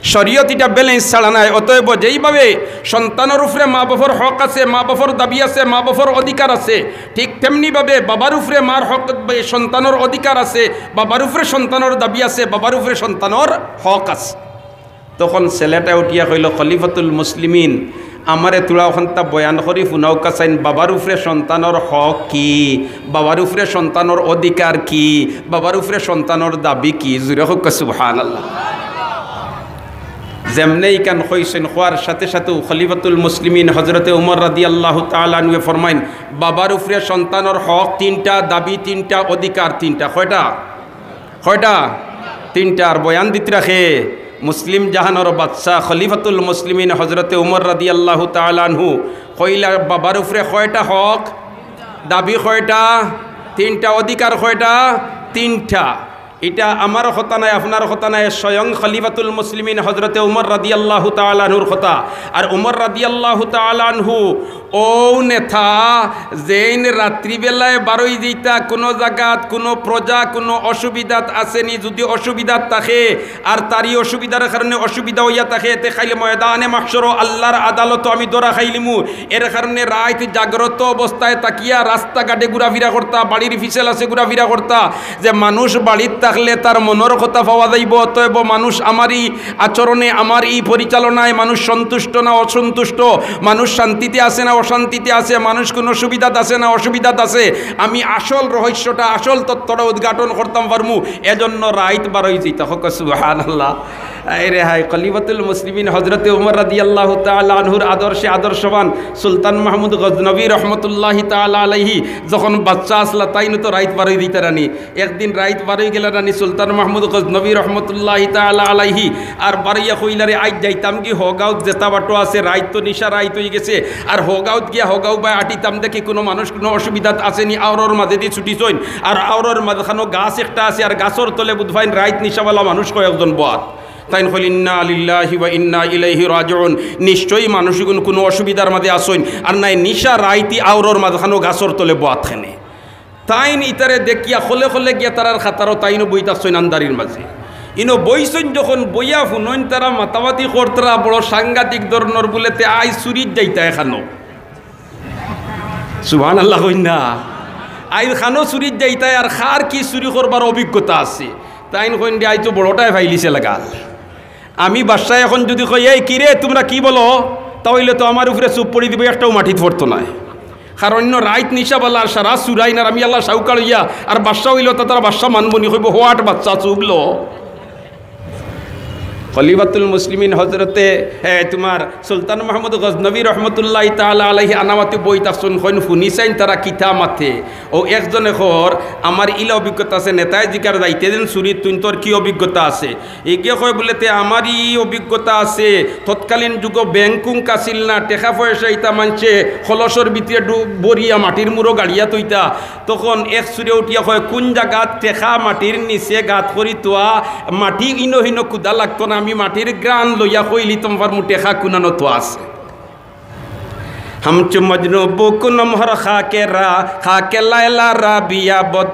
শরীয়ত ইটা balance ছাড়া নায়। অতএব যেইভাবে সন্তানর উপরে মা বাপর হক আছে, মা বাপর দাবি আছে, মা বাপর অধিকার আছে, ঠিক তেমনি ভাবে বাবার উপরে মার হক, সন্তানর অধিকার আছে, বাবার উপরে সন্তানর দাবি আছে, বাবার উপরে সন্তানর হক আছে। তখন ছেলেটা উঠিয়া কইলো, "খলিফাতুল মুসলিমিন, আমারে থুড়া অখানতা বয়ান করি হুনাউক্কা চাইন, বাবার উপরে সন্তানর হক কি, বাবার উপরে সন্তানর অধিকার কি, বাবার উপরে সন্তানর দাবি কি?" জুরে কউক্কা সুবহানাল্লাহ। যেমনে ইখান কইছইন, কওয়ার সাথে সাথেউ খলিফাতুল মুসলিমিন হযরতে উমর রাদিয়াল্লাহু তাআলা আনহু ফরমাইন, "বাবার উপরে সন্তানর হক তিনটা, দাবি তিনটা, অধিকার তিনটা।" কয়টা? কয়টা? তিনটা। আর বয়ান দিতরা কে? মুসলিম জাহানর বাদশা খলিফাতুল মুসলিমিন হযরতে উমর রাদিয়াল্লাহু তাআলা আনহু। কইলা, বাবার উপরে কয়টা হক? দাবি কয়টা? তিনটা। অধিকার কয়টা? তিনটা। ইটা আমার কথা নায়, আপনার কথা নায়, স্বয়ং খলিফাতুল মুসলিমিন হযরতে উমর রাদিয়াল্লাহু তাআলা আনহুর কথা। আর উমর রাদিয়াল্লাহু তাআলা আনহু অউ নেতা, যেইন রাত্রিবেলায় বারই যিতা কুনু জাগাত, কুনু প্রজা কুনু অসুবিধাত আছে নি, যুদি অসুবিধাত থাকে, আর তার ই অসুবিধার কারণে অসুবিধা অইয়া থাকে, তে কাইল ময়দানে মাহশরো আল্লার আদালতো আমি ধরা খাইলিমু। এর কারণে রাইত জাগ্রত অবস্থায় থাকিয়া রাস্তাঘাটে ঘুরাফিরা করতা, বাড়ির পিছেল আছে ঘুরাফিরা করতা, যে মানুষ বাড়িত থাকলে তার মনর কথা পাওয়া যাইবো। অতএব মানুষ আমার ই আচরণে, আমার ই পরিচালনায় মানুষ সন্তুষ্ট না অসন্তুষ্ট, মানুষ শান্তিতে আছে না অশান্তিতে আছে, মানুষ কুনু সুবিধাত আছে না অসুবিধাত আছে, আমি আসল রহস্যটা, আসল তথ্যটা উদ্ঘাটন করতাম পারমু। এজন্য রাইত বারই যিতা। কউক্কা সুবহানাল্লাহ। হায় রে হায়, খলিফাতুল মুসলিমিন হযরতে উমর রাদিয়াল্লাহু তাআলা আনহুর আদর্শে আদর্শবান সুলতান মাহমুদ গজনবী রহমতুল্লাহি তাআলা আলাইহি যখন বাচ্চা আছলা, তাইনও তো রাইত বারই দিতা রানি। একদিন রাইত বারই গেলা রানি সুলতান মাহমুদ গজনবী রহমতুল্লাহি তাআলা আলাইহি, আর বারইয়া কইলা রে, "আইজ যাইতাম কি হগাঁওত যেতা বাটো আছে, রাইত তো নিশা রাইত অইগেছে, আর হগাঁওত গিয়া হগাঁও বায় আটিতাম, দেখি কুনু মানুষ কুনু অসুবিধাত আছেনি, আওরর মাজেদি ছুটিছইন, আর আওরর মাজখানো গাছ একটা আছে, আর গাছর তলে বুধবাইন রাইত নিশাবালা মানুষ কয়েকজন বওয়াত।" তাইন কইলা, "ইন্না লিল্লাহি ওয়া ইন্না ইলাইহি রাজিউন।" নিশ্চয়ই মানুষ ইগুন কুনু অসুবিধার মাজে আছইন, আর নায় নিশা রাইতি আওরর মাজখানো গাছর তলে বওয়াত কেনে। তাইন ইতারে দেখিয়া খলে খলে গিয়া তারার কাতারো তাইনও বই থাকছইন আন্দারির মাজে। ইনো বইছইন যখন, বইয়া হুনইন তারা মাতামাতি করতরা বড় সাংঘাতিক ধরনর, বুলে, "তে আইজ চুরিত যাইতায় কানো।" সুবহানাল্লাহ কইন না। আইজ কানো চুরিত যাইতায়, আর কার কি চুরি করবার অভিজ্ঞতা আছে? তাইন কইন দে, "আইজ তো বড়টায় ফাইলিছে লাগাল।" আমি বাদশায় এখন যুদি কই, "এই কিরে, তুমরা কি বলো?" তা অইলে তো আমার উপরে চুপ পড়ি দিবো, একটাও মাটিত পড়তো নায়। কারণ ইনো রাইত নিশাবালা আর সারা চুরাইন, আর আমি আল্লাহ সাউকার অইয়া, আর বাদশা অইলে তো তারা বাদশা মানবো নি, কইবো, "হোয়াট বাচ্চা, চুপ লো।" খলিফাতুল মুসলিমিন হযরতে, এ, তুমার সুলতান মাহমুদ গজনবী রহমতুল্লাহি তাআলা আলাইহি আনামাতে বই থাকছইন, কইন, "হুনিছাইন তারা কিতা মাতে?" অউ একজনে কর, "আমার ইলা অভিজ্ঞতা আছে, নেতায় জিকার যাইতে দিন চুরিত, তুইন তোর কি অভিজ্ঞতা আছে?" ইগে কয় বুলে, "তে আমার ই অভিজ্ঞতা আছে, তৎকালীন যুগো ব্যাংকুক আছিল না, টেকা পয়সা ইতা মানষে কলসর ভিতরে ডু-, ভরিয়া মাটির মুড়ো গাড়িয়া থইতা, তখন এক চুরে উঠিয়া কয়, 'কুন জাগাত টেকা মাটির নিচে গাত করি থোয়া, মাটি ইনো হিনো কুদা লাগতো না, আমি মাটির ঘ্রাণ লইয়া কইলিতাম পারমু টেকা কুনানো থোয়া আছে।'" হামচু মজনু বুকুনম হর খাকেরা, খাকে লায়লা রা বিয়াবদ,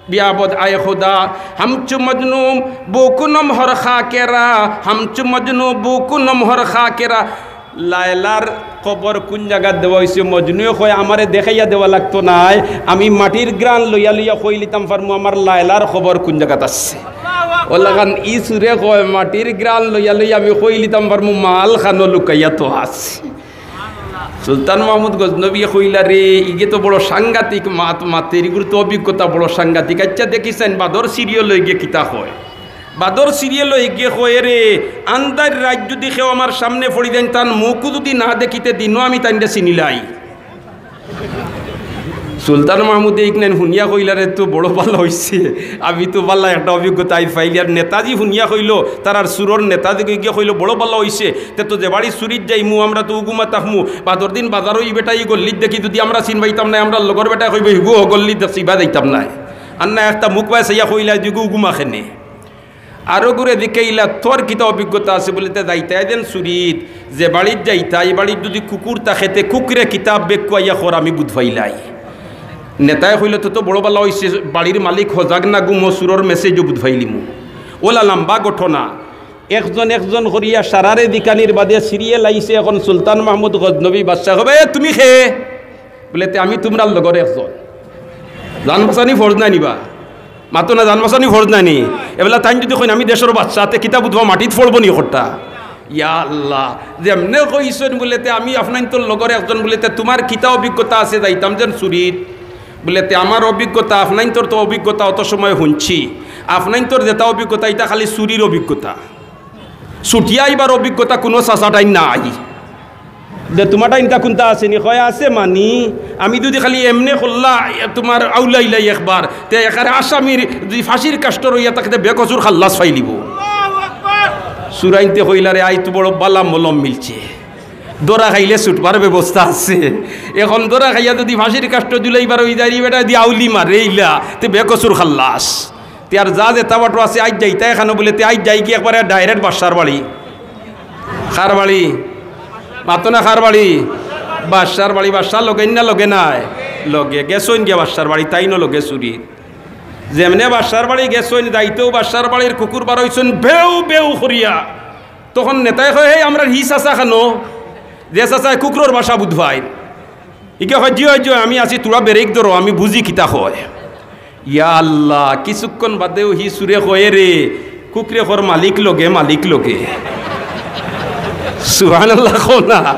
বিয়াবদ আয় খুদা। হামচু মজনু বুকুনম হর খাকেরা, হামচু মজনু বুকুনম হর খাকেরা। লায়লার কবর কুন জাগাত দেওয়া অইছে? মজনুয়ে কয়, "আমারে দেখাইয়া দেওয়া লাগতো নায়, আমি মাটির ঘ্রাণ লইয়া লইয়া কইলিতাম পারমু আমার লায়লার কবর কুন জাগাত আছে।" অলাখান ই চুরে কয়, "মাটির ঘ্রাণ লইয়া লইয়া আমি কইলিতাম পারমু মাল খানো লুকাইয়া থোয়া আছে।" সুলতান মাহমুদ গজনবী কইলা, "রে, ইগে তো বড় সাংঘাতিক মাত মাতের, ইগুর তো অভিজ্ঞতা বড় সাংঘাতিক।" আইচ্ছা, দেখিছাইন বাদর সিরিয়ালো ইগে কিতা কয়। বাদর সিরিয়ালো ইগে কয়, "রে, আন্দাইর রাইত যুদি কেউ আমার সামনে পড়ি যাইন, তান মুখও যুদি না দেখিতে দিনও আমি তাইনরে চিনিলাই।" সুলতান মাহমুদে ইকনাইন হুনিয়া কইলা, "রে, তো বড় ভালা অইছে, আমি তো ভালা একটা অভিজ্ঞতা আইজ পাইলি।" আর নেতাজি হুনিয়া কইলো, তারার চুরর নেতাজি গিয়া কইলো, "বড় ভালা অইছে, তে তো যে বাড়ি চুরিত যাইমু, আমরা তো উগুমা থাকমু, বাদর দিন বাজারো ই বেটা ই গল্লিত দেখি যুদি আমরা চিন পাইতাম নায়, আমরার লগর বেটায় কইবো, 'হিগু হ গল্লিত দেখছি, ইবা যাইতাম নায়।' আর না একটা মুখ বায় চাইয়া কইলা, 'দিগু উগুমা কেনে?'" আরো গুরে জিকাইলা, "তোর কিতা অভিজ্ঞতা আছে?" বুলে, "তে যাইতায় যেন চুরিত, যে বাড়িত যাইতায়, ই বাড়িত যুদি কুকুর থাকে, তে কুকুরে কিতা বেকুয়াইয়া কর, আমি বুঝ পাইলাই।" নেতায় কইলো, "তো, তো বড় ভালা অইছে, বাড়ির মালিক হজাগ না ঘুমো, চুরর message-ও বুঝ পাইলিমু।" অলা লাম্বা ঘটনা। একজন একজন করিয়া সারারে জিকানির বাদে সিরিয়াল আইছে, এখন সুলতান মাহমুদ গজনবী বাদশা কইবা, "এ, তুমি কে?" বুলে, "তে আমি তুমরার লগর একজন।" জান বাচানি ফরজ নায় নি বা? মাতো না, জান বাচানি ফরজ নায় নি? এবলা তাইন যুদি কইন, "আমি দেশর বাদশা", তে কিতা বুঝবা, মাটিত পড়বো নি খোরটা? ইয়া আল্লাহ, যেমনে কইছইন বুলে, "তে আমি আফনাইন্তর লগর একজন", বুলে, "তে তুমার কিতা অভিজ্ঞতা আছে, যাইতাম যেন চুরিত?" বুলে, "তে আমার অভিজ্ঞতা, আফনাইন্তর তো অভিজ্ঞতা অত সময় হুনছি, আফনাইন্তর যেতা অভিজ্ঞতা, ইতা খালি চুরির অভিজ্ঞতা।" ছুটিয়া আইবার অভিজ্ঞতা কুনু চাচাটাইন নাই। যে তুমারটাইন ইতা কুনতা আছে নি? কয়, "আছে মানি, আমি যুদি খালি এমনে করলা, এ, তুমার আউলাইলাই একবার, তে একারে আসামির যুদি ফাঁসির কাষ্ঠ রইয়া থাকে, তে বেকসুর খাল্লাস পাইলিবো।" চুরাইন্তে কইলা, "রে, আইজ তো বড় বালা মলম মিলছে, ধরা খাইলে ছুটবার ব্যবস্থা আছে। এখন ধরা খাইয়া যুদি ফাঁসির কাষ্ঠ ঝুলাইবার অই যায়, ই বেটায় দি আউলি মারে ইলা, তে বেকসুর খাল্লাস।" তে আর যা যেতা বাটো আছে, আইজ যাইতায় কানো বুলে, তে আইজ যাইগি একবারে direct বাদশার বাড়ি। কার বাড়ি? মাতো না, কার বাড়ি? বাদশার বাড়ি। বাদশা লগে না, লগে নায়? লগে। গেছইন গিয়া বাদশার বাড়ি, তাইনও লগে চুরি। যেমনে বাদশার বাড়ি গেছইন, যাইতেউ বাদশার বাড়ির কুকুর বারইছইন, বেউ বেউ করিয়া। তখন নেতায় কয়, "এই, আমরার হি চাচা কানো?" যে চাচায় কুকুরর ভাষা বুঝ পায়। ইগে কয়, "জি অয়, জি অয়, আমি আছি, থুড়া break ধরো, আমি বুঝি কিতা কয়।" ইয়া আল্লাহ, কিছুক্ষণ বাদেউ হি চুরে কয়, "রে, কুকুরে কর মালিক লগে, মালিক লগে।" সুবহানাল্লাহ কও না।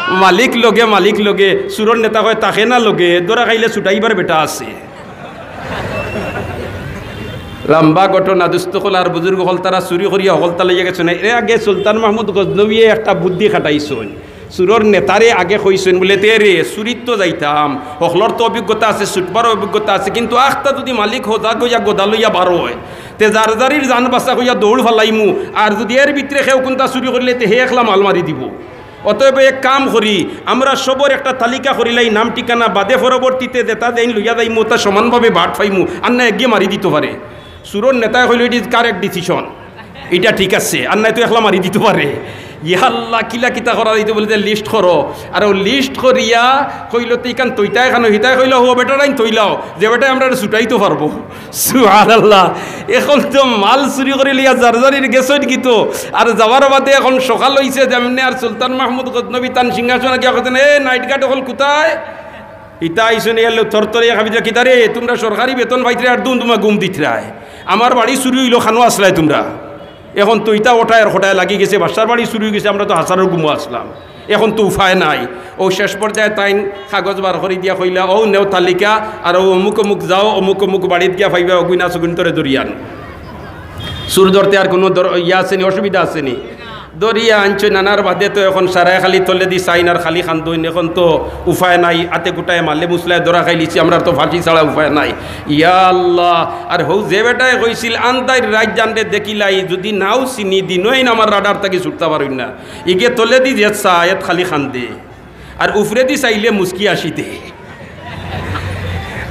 মালিক লগে, মালিক লগে। চুরর নেতা কয়, "থাকে না লগে, ধরা খাইলে ছুটাইবার বেটা আছে।" লম্বা ঘটনা, দুস্ত অকল আর বুজুর্গ অকল, তারা চুরি করিয়া হকলতা লইয়া গেছইন। এর আগে সুলতান মাহমুদ গজনবীয়ে একটা বুদ্ধি খাটাইছইন, চুরর নেতারে আগে কইছইন বুলে, "তে রে, চুরিত তো যাইতাম, হকলর তো অভিজ্ঞতা আছে, ছুটবার অভিজ্ঞতা আছে, কিন্তু আখতা যুদি মালিক হজাগ অইয়া গদা লইয়া বার অয়, তে যার যারির জান বাচা কইয়া দৌড় ফালাইমু, আর যুদি এর ভিতরে কেউ কুনতা চুরি করিলে তে হে একলা মাল মারি দিবো। অতএব এক কাম করি, আমরা সবর একটা তালিকা করিলাই, নাম ঠিকানা বাদে পরবর্তীতে যেতা যেইন লইয়া যাইমু, অতা সমানভাবে বাট পাইমু, আর না একগিয়ে মারি দিতো পারে।" চুরর নেতায় কইলো, "It is correct decision, ইটা ঠিক আছে, আর নায় তো একলা মারি দিতো পারে।" ইয়া আল্লাহ, কিলা কিতা করা যাইতো বুলে, "তে লিস্ট করো।" আর অউ লিস্ট করিয়া কইলো, "তে ইখান থইতায় কানো?" হিতায় কইলো, "হো বেটারাইন থইলাও, যে বেটায় আমরারে ছুটাইতো পারবো।" সুবহানাল্লাহ। এখন তো মাল চুরি করি লইয়া যার যারির গেছইন গিতো। আর যাওয়ার বাদে এখন সকাল অইছে যেমনে, আর সুলতান মাহমুদ গজনবী তান সিংহাসনো গিয়া কইছইন, "এ নাইট গার্ড অকল কুথায়?" ইতা আইছইন, এলো থরথরিয়া খাবি দিয়া, "কিতা রে, তুমরা সরকারি বেতন পাইতরায় আর দুমদুমা ঘুম দিতরায়। আমার বাড়ি চুরি অইলো, কানো আছলায় তুমরা? এখন তো ইতা ওঠায় আর খোটায় লাগি গেছে, বাদশার বাড়ি চুরি অইগেছে, আমরা তো হাছারর ঘুমো আছলাম, এখন তো উপায় নাই।" অউ শেষ পর্যায়ে তাইন কাগজ বার করি দিয়া কইলা, "অউ নেও তালিকা, আর অউ অমুক অমুক যাও, অমুক অমুক বাড়িত গিয়া পাইবা, অগুইন আছে, অগুইন্তরে ধরিয়া আনো।" চুর ধরতে আর কুনু দর-, ইয়া আছেনি, অসুবিধা আছেনি? ধরিয়া আনছইন, আনার বাদে তো এখন সারায় খালি তলেদি চাইন আর খালি কান্দইন। এখন তো উপায় নাই, আতে কুটায় মালে মুসলায় ধরা খাইলিছি, আমরার তো ফাঁসি ছাড়া উপায় নাই। ইয়া আল্লাহ, আর হউ যে বেটায় কইছিল, "আন্দাইর রাইত জানরে দেখিলাই, যুদি নাও চিনি, দিনইন আমার রাডার থাকি ছুটতা পারইন না।" ইগে তলেদি যে চায়, এত খালি কান্দে। আর উফরেদি চাইলে মুচকি আসি দে।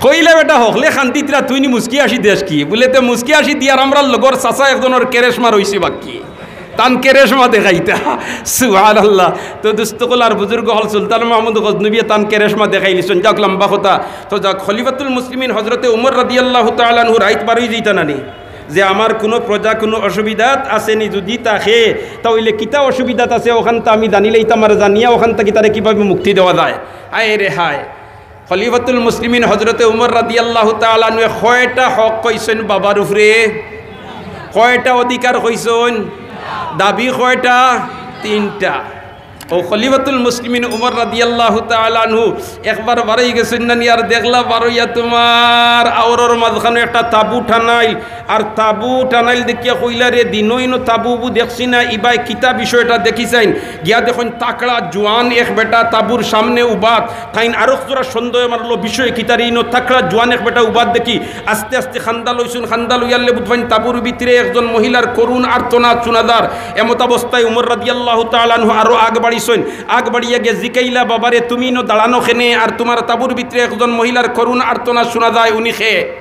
কইলা, "বেটা, হকলে কান্দিতরা, তুই নি মুচকি আসি দেস কি?" বুলে, "তে মুচকি আসি দিয়ার আমরার লগর চাচা একজনর কেরেশমা রইছে বাকি, তান কেরেশমা দেখাইতা।" সুবহানাল্লাহ। তো দুস্ত অকল আর বুজুর্গ অকল, সুলতান মাহমুদ গজনবীয়ে তান কেরেশমা দেখাইলিছইন। যাউক, লম্বা কথা। তো যাউক, খলিফাতুল মুসলিমিন হজরতে উমর রাদিয়াল্লাহু তাআলা আনহু রাইত বারই যাইতা নানি? যে আমার কুনু প্রজা কুনু অসুবিধাত আছেনি, যুদি থাকে, তা অইলে কিতা অসুবিধাত আছে, অখানতা আমি জানিলাইতাম, আর জানিয়া অখান থাকি তারে কিভাবে মুক্তি দেওয়া যায়। হায় রে হায়। খলিফাতুল মুসলিমিন হজরতে উমর রাদিয়াল্লাহু তাআলা আনহু কয়টা হক কইছইন বাবার উপরে? কয়টা অধিকার কইছইন? দাবি কয়টা? তিনটা। অউ খলিফাতুল মুসলিমিন উমর রাদিয়াল্লাহু তাআলা আনহু একবার বারই গেছইন নানি, আর দেখলা বারইয়া তুমার আওরর মাঝখানো একটা তাবু টানাইল, আর তাবু টানাইল দেখিয়া কইলা, "রে, দিনইনো তাবু উবু দেখছি না, ইবায় কিতা বিষয়টা দেখি চাইন।" গিয়া দেখইন তাকড়া জোয়ান এক বেটা তাবুর সামনে উবাত, তাইন আরক জোড়া সন্দেহ মারলো, বিষয় কিতা রে, ইনো তাকড়া জোয়ান এক বেটা উবাত দেখি আস্তে আস্তে কান্দা লইছইন, কান্দা লইয়ারলে বুঝবাইন তাবুর ভিতরে একজন মহিলার করুণ আর্তনাদ শুনা যার। এমতাবস্থায় উমর রাদিয়াল্লাহু তাআলা আনহু আরো আগ বাড়িছইন, আগ বাড়িয়া গিয়া জিকাইলা, "বাবারে, তুমি ইনো দাঁড়ানো কেনে? আর তুমার তাবুর ভিতরে একজন মহিলার করুণ আর্তনাদ শুনা যায়, উনি কে?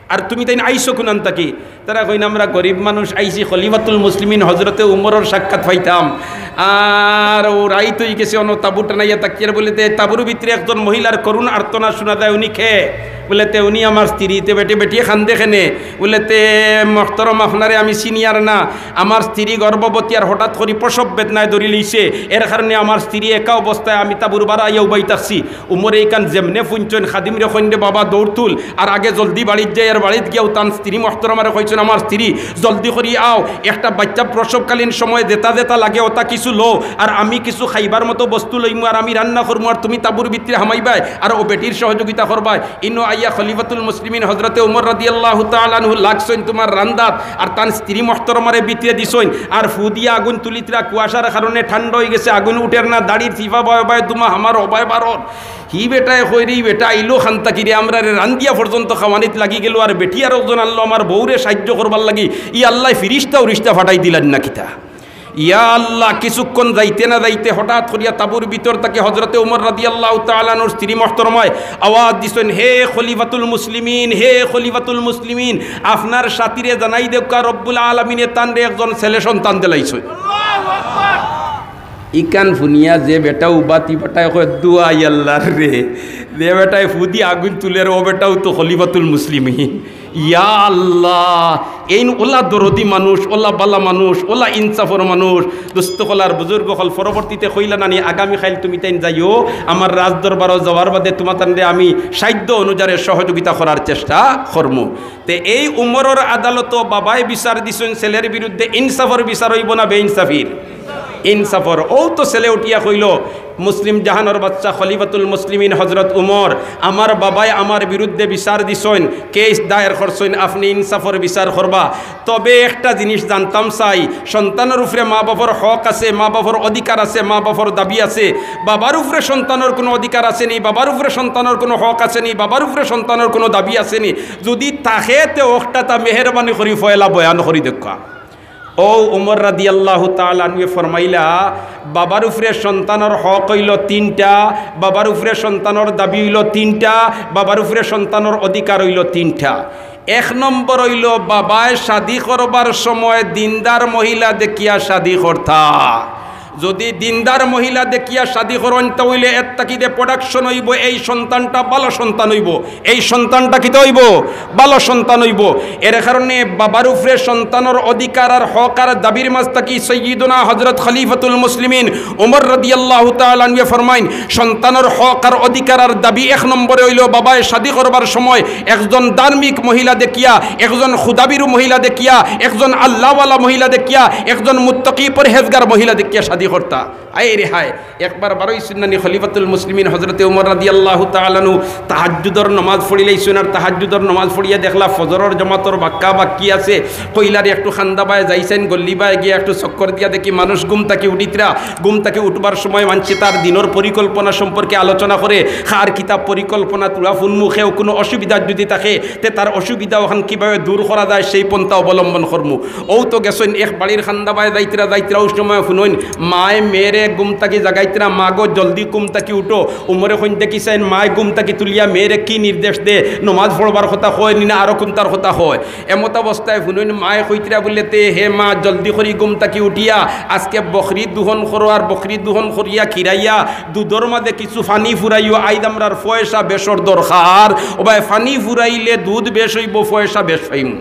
আর তুমি তাইন আইছো কুনান থাকি?" তারা কইন, "আমরা গরিব মানুষ, আইছি খলিফাতুল মুসলিমিন হজরতে উমরর সাক্ষাৎ পাইতাম, আর অউ রাইত অইগেছে, অনো তাবু টানাইয়া থাকিয়ার।" বুলে, "তে তাবুর ভিতরে একজন মহিলার করুণ আর্তনাদ শুনা যায়, উনি কে?" বুলে, "তে উনি আমার স্ত্রী।" তে বেটি, বেটিয়ে কান্দে কেনে? বুলে, "তে মোহতরম, আপনারে আমি চিনিয়ার না, আমার স্ত্রী গর্ভবতী আর হঠাৎ করি প্রসব বেদনায় ধরি লইছে, এর কারণে আমার স্ত্রী একা অবস্থায় আমি তাবুর বারা আইয়া উবাই থাকছি।" উমরে ইখান যেমনে হুনছইন, খাদিমরে কইন, "রে বাবা, দৌড় তুল, আর আগে জলদি বাড়িত যাই।" আর বাড়িত গিয়াউ তান স্ত্রী মোহতরমারে কইছইন, "আমার স্ত্রী, জলদি করি আও, একটা বাইচ্চা প্রসবকালীন সময় যেতা যেতা লাগে অতা কিছু লও, আর আমি কিছু খাইবার মতো বস্তু লইমু, আর আমি রান্না করমু, আর তুমি তাবুর ভিতরে হামাইবায়, আর অউ বেটির সহযোগিতা করবায়।" ইনো আইয়া খলিফাতুল মুসলিমিন হজরতে উমর রাদিয়াল্লাহু তাআলা আনহু লাগছইন তুমার রান্দাত, আর তান স্ত্রী মোহতরমারে ভিতরে দিছইন, আর ফু দিয়া আগুন তুলিতরা কুয়াশার কারণে ঠান্ডা অইগেছে, আগুন উঠের না, দাড়ির ফিফা বায় বায় ধুমা হামার অবায় বারর। হি বেটায় কয় রে, "ই বেটা আইলো কান থাকি রে, আমরারে রান্দিয়া পর্যন্ত খাওয়ানিত লাগি গেলো, আর বেটি আরকজন আনলো আমার বউরে সাইয্য করবার লাগি, ই আল্লায় ফিরিস্তা উরিস্তা ফাটাই দিলা না কিতা?" ইয়া আল্লাহ, কিছুক্ষণ যাইতে না যাইতে হঠাৎ করিয়া তাবুর ভিতর থাকি হজরতে উমর রাদিয়াল্লাহু তাআলা আনহুর স্ত্রী মোহতরমায় আওয়াজ দিছইন, "হে খলিফাতুল মুসলিমিন, হে খলিফাতুল মুসলিমিন, আপনার সাথীরে জানাই দেউক্কা, রব্বুল আলামিনে তানরে একজন ছেলে সন্তান দিলাইছইন।" ইখান হুনিয়া যে বেটা উবাত, ই বেটায় কয়, "দোয়াই আল্লাহর রে, যে বেটায় ফু দি আগুন তুলের, অউ বেটাউ তো খলিফাতুল মুসলিমিন।" ইয়া আল্লাহ, এইন অলা দরদি মানুষ, অলা বালা মানুষ, অলা ইনসাফর মানুষ। দুস্ত অকল আর বুজুর্গ অকল, পরবর্তীতে কইলা নানি, "আগামী কাইল তুমি তাইন যাইও, আমার রাজদরবারো যাওয়ার বাদে তুমা তানরে আমি সাধ্য অনুযায়ী সহযোগিতা করার চেষ্টা করমু।" তে এই উমরর আদালতো বাবায় বিচার দিছইন ছেলের বিরুদ্ধে, ইনসাফর বিচার অইবো না বেইনসাফির? ইনসাফর। অউ তো ছেলে উঠিয়া কইলো, মুসলিম জাহানর বাদশা খলিফাতুল মুসলিমিন হজরত উমর, আমার বাবায় আমার বিরুদ্ধে বিচার দিছইন, কেস দায়ের করছইন, আপনি ইনসাফর বিচার করবা। তবে একটা জিনিস জানতাম চাই, সন্তানর উপরে মা বাপর হক আছে, মা বাপর অধিকার আছে, মা বাপর দাবি আছে। বাবার উপরে সন্তানর কুনু অধিকার আছে নি, বাবার উপরে সন্তানর কুনু হক আছে নি, বাবার উপরে সন্তানর কুনু দাবি আছে নি? যুদি থাকে, তে অখটা তা মেহেরবানি করি পয়লা বয়ান করি দেউক্কা। অউ উমর রাদিয়াল্লাহু তাআলা আনহুয়ে ফরমাইলা, বাবার উপরে সন্তানর হক অইলো তিনটা, বাবার উপরে সন্তানর দাবি অইলো তিনটা, বাবার উপরে সন্তানর অধিকার অইলো তিনটা। এক নম্বর অইলো, বাবায় শাদি করবার সময় দিনদার মহিলা দেখিয়া শাদি করতা। যুদি দিনদার মহিলা দেখিয়া শাদি করইন, তা অইলে এর থাকি যে production অইবো, এই সন্তানটা ভালা সন্তান অইবো, এই সন্তানটা কিতা অইবো? ভালা সন্তান অইবো। এর কারণে বাবার উপরে সন্তানর অধিকার আর হক আর দাবির মাঝ থাকি সাইয়্যিদুনা হজরত খলিফাতুল মুসলিমিন উমর রাদিয়াল্লাহু তাআলা আনহুয়ে ফরমাইন, সন্তানর হক আর অধিকার আর দাবি এক নম্বরে অইলো, বাবায় শাদি করবার সময় একজন ধার্মিক মহিলা দেখিয়া, একজন খুদাবিরু মহিলা দেখিয়া, একজন আল্লাহওয়ালা মহিলা দেখিয়া, একজন মুত্তাকি পরহেজগার মহিলা দেখিয়া শাদি করতা। আয় রে হায়, একবার বারইছইন না নি খলিফাতুল মুসলিমিন হজরতে উমর রাদিয়াল্লাহু তাআলা আনহু তাহাজ্জুদর নমাজ পড়িলাইছইন, আর তাহাজ্জুদর নমাজ পড়িয়া দেখলা ফজরর জমাতর বাক্কা বাক্কি আছে, কইলা রে একটু খান্দাবায় যাইছইন, গল্লিবায় গিয়া একটু চক্কর দিয়া দেখি মানুষ ঘুম থাকি উঠিতরা, ঘুম থাকি উঠবার সময় মানষে তার দিনর পরিকল্পনা সম্পর্কে আলোচনা করে, কার কিতা পরিকল্পনা থুড়া হুনমু, কেউ কুনু অসুবিধা যুদি থাকে, তে তার অসুবিধা অখান কিভাবে দূর করা যায়, সেই পন্থা অবলম্বন করমু। অউ তো গেছইন এক বাড়ির খান্দাবায় যাইতরা, যাইতরা অউ সময় হুনইন, মায় মেয়েরে ঘুম থাকি জাগাইতরা, "মা গো, জলদি ঘুম থাকি উঠো।" উমরে কইন, "দেখিছইন, মায় ঘুম থাকি তুলিয়া মেয়েরে কি নির্দেশ দে, নমাজ পড়বার কথা কয় নি না আরো কুন্তার কথা কয়?" এমতাবস্থায় হুনইন, মায় কইতরা বুলে, "তে হে মা, জলদি করি ঘুম থাকি উঠিয়া আজকে বকরি দুহন করো, আর বকরি দুহন করিয়া খিরাইয়া দুধর মাঝে কিছু পানি ফুরাইও, আইজ আমরার পয়সা বেশর দরকার। ও ভাই, পানি ফুরাইলে দুধ বেশ অইবো, পয়সা বেশ পাইমু।"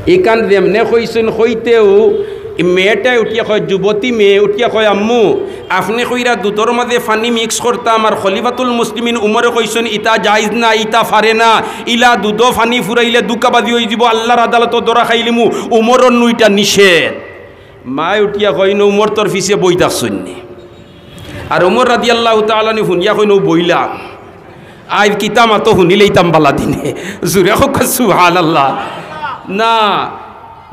ইখান যেমনে কইছইন কইতেউ, ই মেয়েটায় উঠিয়া কয়, যুবতী মেয়ে উঠিয়া কয়, "আম্মু, আপনে কইরা দুধর মাঝে পানি mix করতাম, আর খলিফাতুল মুসলিমিন উমরে কইছইন, ইতা জায়েজ না, ইতা পারে না, ইলা দুধো পানি ফুরাইলে ধুকাবাজি অইযিবো, আল্লার আদালতো ধরা খাইলিমু, উমরর নু ইটা নিষেধ।" মায় উঠিয়া কইন, "উমর তোর পিছে বই থাকছইন নি?" আর উমর রাদিয়াল্লাহু তাআলা আনহু হুনিয়া কইন, "অউ বইলাম, আইজ কিতা মাতো হুনিলাইতাম বালা দিনে।" জুরে কউক্কা সুবহানাল্লাহ। না,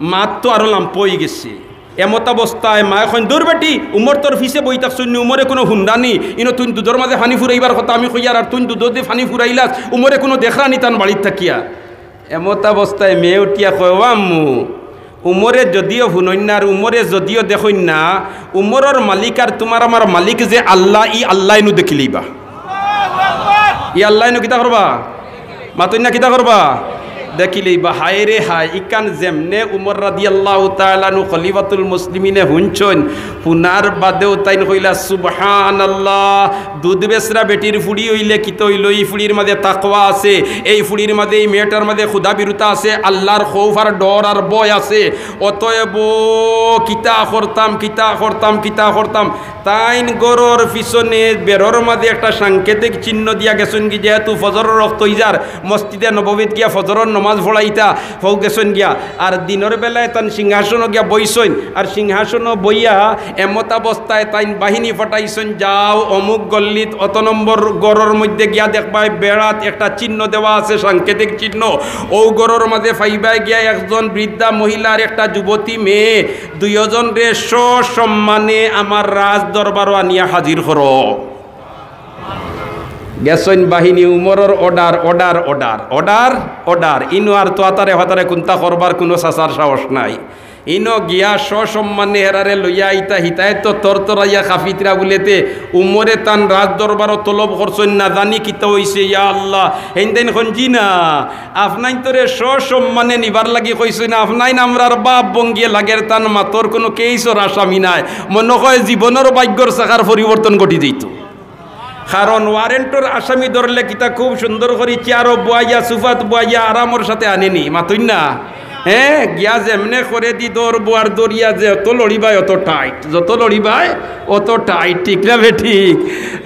মাত তো আরো লাম্বা অইগেছে। এমতাবস্থায় মায় কইন, "দূর বেটি, উমর তোর পিছে বই থাকছইন নি, উমরে কুনু হুনরা নি, ইনো তুইন দুধর মাঝে পানি ফুরাইবার কথা আমি কইয়ার, আর তুইন দুধদি পানি ফুরাইলাস, উমরে কুনু দেখরা নি তান বাড়িত থাকিয়া?" এমতাবস্থায় মেয়ে উঠিয়া কয়, "ও আম্মু, উমরে যদিও হুনইন না আর উমরে যদিও দেখইন না, উমরর মালিক আর তুমার আমার মালিক যে আল্লা, ই আল্লায় নু দেখিলাইবা। ই আল্লায় নু কিতা করবা? মাতইন না, কিতা করবা? দেখিলাইবা।" হায় রে হায়, ইখান যেমনে উমর রাদিয়াল্লাহু তাআলা আনহু খলিফাতুল মুসলিমিনে হুনছইন, হুনার বাদেউ তাইন কইলা, "সুবহানাল্লাহ, দুধ বেচরা বেটির ফুড়ি অইলে কিতা অইলো? ই ফুড়ির মাঝে তাকওয়া আছে, এই ফুড়ির মাঝে, ই মেয়েটার মাঝে খুদাবিরুতা আছে, আল্লার খৌফ আর ডর আর ভয় আছে। অতএব কিতা করতাম, কিতা করতাম, কিতা করতাম?" তাইন ঘরর পিছনে বেড়ার মাঝে একটা সাংকেতিক চিহ্ন দিয়া গেছইন গি, যেহেতু ফজরর ওয়াক্ত অইযার, মসজিদে নববীত গিয়া ফজরর নমাজ পড়াইতা, হউ গেছইন গিয়া। আর দিনর বেলায় তান সিংহাসনো গিয়া বইছইন, আর সিংহাসনো বইয়া এমতাবস্থায় তাইন বাহিনী পাঠাইছইন, "যাও, অমুক গল্লিত অত নম্বর ঘরর মধ্যে গিয়া দেখবায়, বেড়াত একটা চিহ্ন দেওয়া আছে, সাংকেতিক চিহ্ন। অউ ঘরর মাঝে পাইবায় গিয়া একজন বৃদ্ধা মহিলা আর একটা যুবতী মেয়ে, দুইওজনরে সসম্মানে আমার রাজ দরবারো আনিয়া হাজির করো।" গেছইন বাহিনী, উমরর order, order, order, order, order। ইনো আর তো আতারে ফাতারে কুন্তা করবার কুনু চাচার সাহস নাই। ইনো গিয়া সসম্মানে হেরারে লইয়া আইতা, হিতায় তো তরতরাইয়া কাঁপিতরা বুলেতে, উমরে তান রাজ দরবারো তলব করছইন, না জানি কিতা অইছে, ইয়া আল্লাহ। হেইন তাইন কইন, "জি না, আফনাইন্তরে সসম্মানে নিবার লাগি কইছইন, আফনাইন আমরার বাপ ভঙ্গিয়ে লাগের, তান মাতর কুনু কেইসর আসামি নায়, মনো কয় জীবনর ভাগ্যর চাকার পরিবর্তন ঘটি যাইতো।" কারণ ওয়ারেন্টর আসামি ধরলে কিতা খুব সুন্দর করি চেয়ারো বওয়াইয়া, সোফাত বওয়াইয়া আরামর সাথে আনে নি, মাতইন না? হ্যাঁ, গিয়া যেমনে খরেদি দৌড় বুয়ার দরিয়া, যত লড়িবায় অত টাইট, যত লড়িবায় অত টাইট, ঠিক না বেঠিক?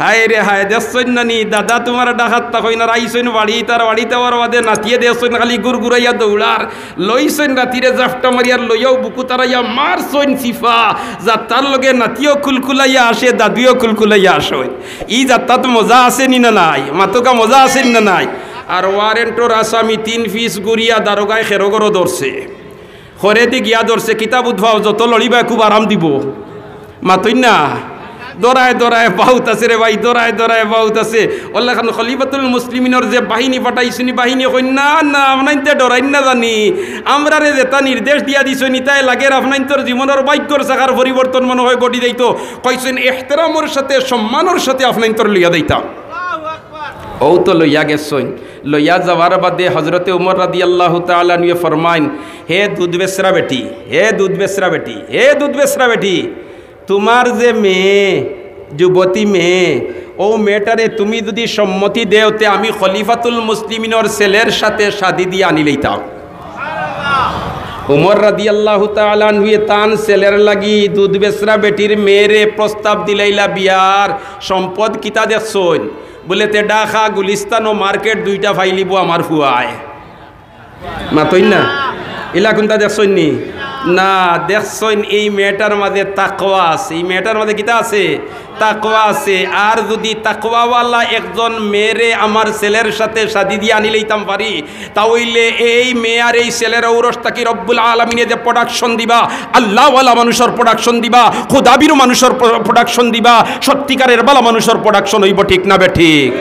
হায় রে হায়, দেখছইন না নি, দাদা তুমার ডাকাত তা কইন আর আইছইন বাড়ি, তার বাড়িত আওয়ার বাদে নাতিয়ে দেখছইন খালি গুড়গুড়াইয়া দৌড়ার, লইছইন নাতিরে জাফটা মারিয়ার লইয়াও বুকু তারাইয়া মারছইন চিফা, যাত্তার লগে নাতিও কুলকুলাইয়া আসে, দাদুও কুলকুলাইয়া আসইন। ই যাত্তাত মজা আছে নি না নাই? মাতকা মজা আছে নি না নাই? আর ওয়ারেন্টর আসামি তিন পিস গুড়িয়া দারোগায় খেরো গরো ধরছে। খরেদি গিয়া ধরছে, কিতা বুঝবাও, যত লড়িবায় খুব আরাম দিবো। মাতইন না? দরায় দরায় বাউত আছে রে ভাই, দরায় দরায় বাউত আছে। অলা খান খলিফাতুল মুসলিমিনর যে বাহিনী পাঠাইছইন, বাহিনী কইন, "না, না, আপনাইন্তে ডরাইন না জানি। আমরারে যেতা নির্দেশ দিয়া দিছইন, ইতায় লাগের আপনাইন্তর জীবনর ভাগ্যর চাকার পরিবর্তন মনো অয় ঘটি যাইতো।" কইছইন, "এহতেরামর সাথে, সম্মানর সাথে আপনাইন্তর লইয়া দিতাম।" অউ তো লইয়া গেছইন। লইয়া যাওয়ার বাদে হজরতে উমর রাদিয়াল্লাহু তাআলা আনহুয়ে ফরমাইন, "হে দুধ বেচরা বেটি, হে দুধ বেচরা বেটি, হে দুধ বেচরা বেটি, তুমার যে মেয়ে, যুবতী মেয়ে, অউ মেয়েটারে তুমি যুদি সম্মতি দেও, তে আমি খলিফাতুল মুসলিমিনর ছেলের সাথে শাদি দিয়া আনি লইতাম।" উমর রাদিয়াল্লাহু তাআলা আনহুয়ে তান ছেলের লাগি দুধ বেচরা বেটির মেয়েরে প্রস্তাব দিলাইলা বিয়ার। সম্পদ কিতা দেখছইন? বুলে, "তে ঢাকা গুলিস্তানো মার্কেট দুইটা পাইলিবো আমার ফুয়ায়।" মাতইন না? ইলা কুনতা দেখছইন নি? না, দেখছইন এই মেয়েটার মাঝে তাকওয়া আছে। এই মেয়েটার মাঝে কিতা আছে? তাকওয়া আছে। আর যুদি তাকওয়াওয়ালা একজন মেয়েরে আমার ছেলের সাথে শাদি দিয়া আনি লইতাম পারি, তা অইলে এই মেয়ে আর এই ছেলের ঔরস থাকি রব্বুল আলামিনে যে প্রোডাকশন দিবা, আল্লাহওয়ালা মানুষর প্রোডাকশন দিবা, খুদাবিরু মানুষর প্র-, প্রোডাকশন দিবা, সত্যিকারের বালা মানুষর প্রোডাকশন অইবো, ঠিক না বেঠিক?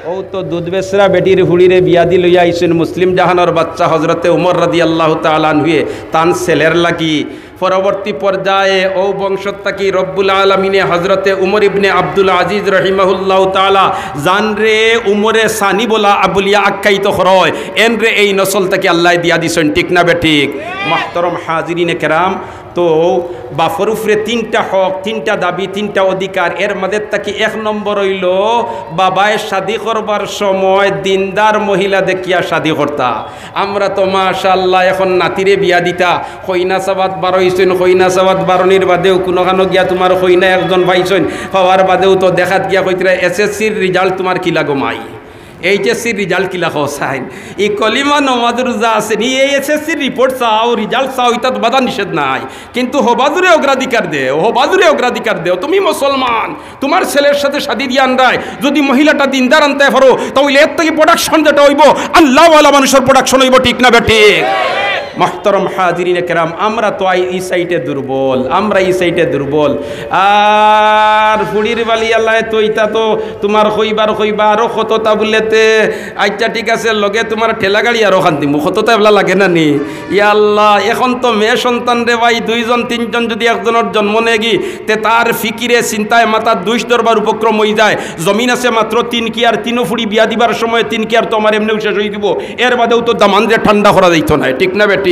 অউ তো দুধ বেচরা বেটির ফুড়িরে বিয়া দি লইয়া আইছইন মুসলিম জাহানর বাদশা হজরতে উমর রাদিয়াল্লাহু তাআলা আনহুয়ে তান ছেলের লাগি। পরবর্তী পর্যায়ে অউ বংশত থাকি রব্বুল আলামিনে হজরতে উমর ইবনে আব্দুল আজিজ রহিমাহুল্লাহু তাআলা জানরে উমরে সানি বলা আবুলিয়া আখ্যায়িত করয়, এনরে এই নসল থাকি আল্লায় দিয়া দিছইন, ঠিক না বেঠিক? মুহতারাম হাজিরিনে কেরাম, তো বাপর উপরে তিনটা হক, তিনটা দাবি, তিনটা অধিকার। এর মাঝে থাকি এক নম্বর অইলো বাবায় শাদি করবার সময় দিনদার মহিলা দেখিয়া শাদি করতা। আমরা তো মাশাআল্লাহ এখন নাতিরে বিয়া দিতা, কইনা চাবাত বারইছইন, কইনা চাবাত বারনির বাদেও কুনুখানো গিয়া তুমার কইনা একজন পাইছইন, পাওয়ার বাদেও তো দেখাত গিয়া কইতরা, "এসএসসির রিজাল্ট তুমার কিলা গো মাই? এইচএসসির রিজাল্ট কিলা কও চাইন? ই কলিমা নমাজ রোজা আছে নি, এই এসএসসির রিপোর্ট চাও, রিজাল্ট চাও, ইতাত বাধা নিষেধ নাই।" কিন্তু হবাজুরে অগ্রাধিকার দেও, হবাজুরে অগ্রাধিকার দেও। তুমি মুসলমান, তুমার ছেলের সাথে শাদি দিয়া আনরায়, যুদি মহিলাটা দিনদার আনতায় পারো, তা অইলে এর থাকি প্রোডাকশন যেটা অইবো, আল্লাহওয়ালা মানুষর প্রোডাকশন অইবো, ঠিক না বেঠিক? মুহতারাম হাজিরিনে কেরাম, আমরা তো আই-, ই সাইডে দুর্বল, আমরা ই সাইডে দুর্বল। আর ফুড়ির বালি আল্লায় তো ইতা তো তুমার কইবার কইবা, আরো কততা বুলেতে আইচ্ছা, ঠিক আছে, লগে তুমার ঠেলা গাড়ি আরো খান দিমু, কততা এবলা লাগে না নি? ইয়া আল্লাহ, এখন তো মেয়ে সন্তান রে ভাই, দুইজন তিনজন যুদি একজনর জন্ম নেগি, তে তার ফিকিরে চিন্তায় মাথাত দুইশ দরবার উপক্রম অইযায়। জমিন আছে মাত্র তিন কিয়ার, তিনো ফুড়ি বিয়া দিবার সময় তিন কিয়ার তো আমার এমনেউ শেষ অইযিবো, এর বাদেও তো দামান্দরে ঠান্ডা করা যাইতো নায়, ঠিক না বেঠিক?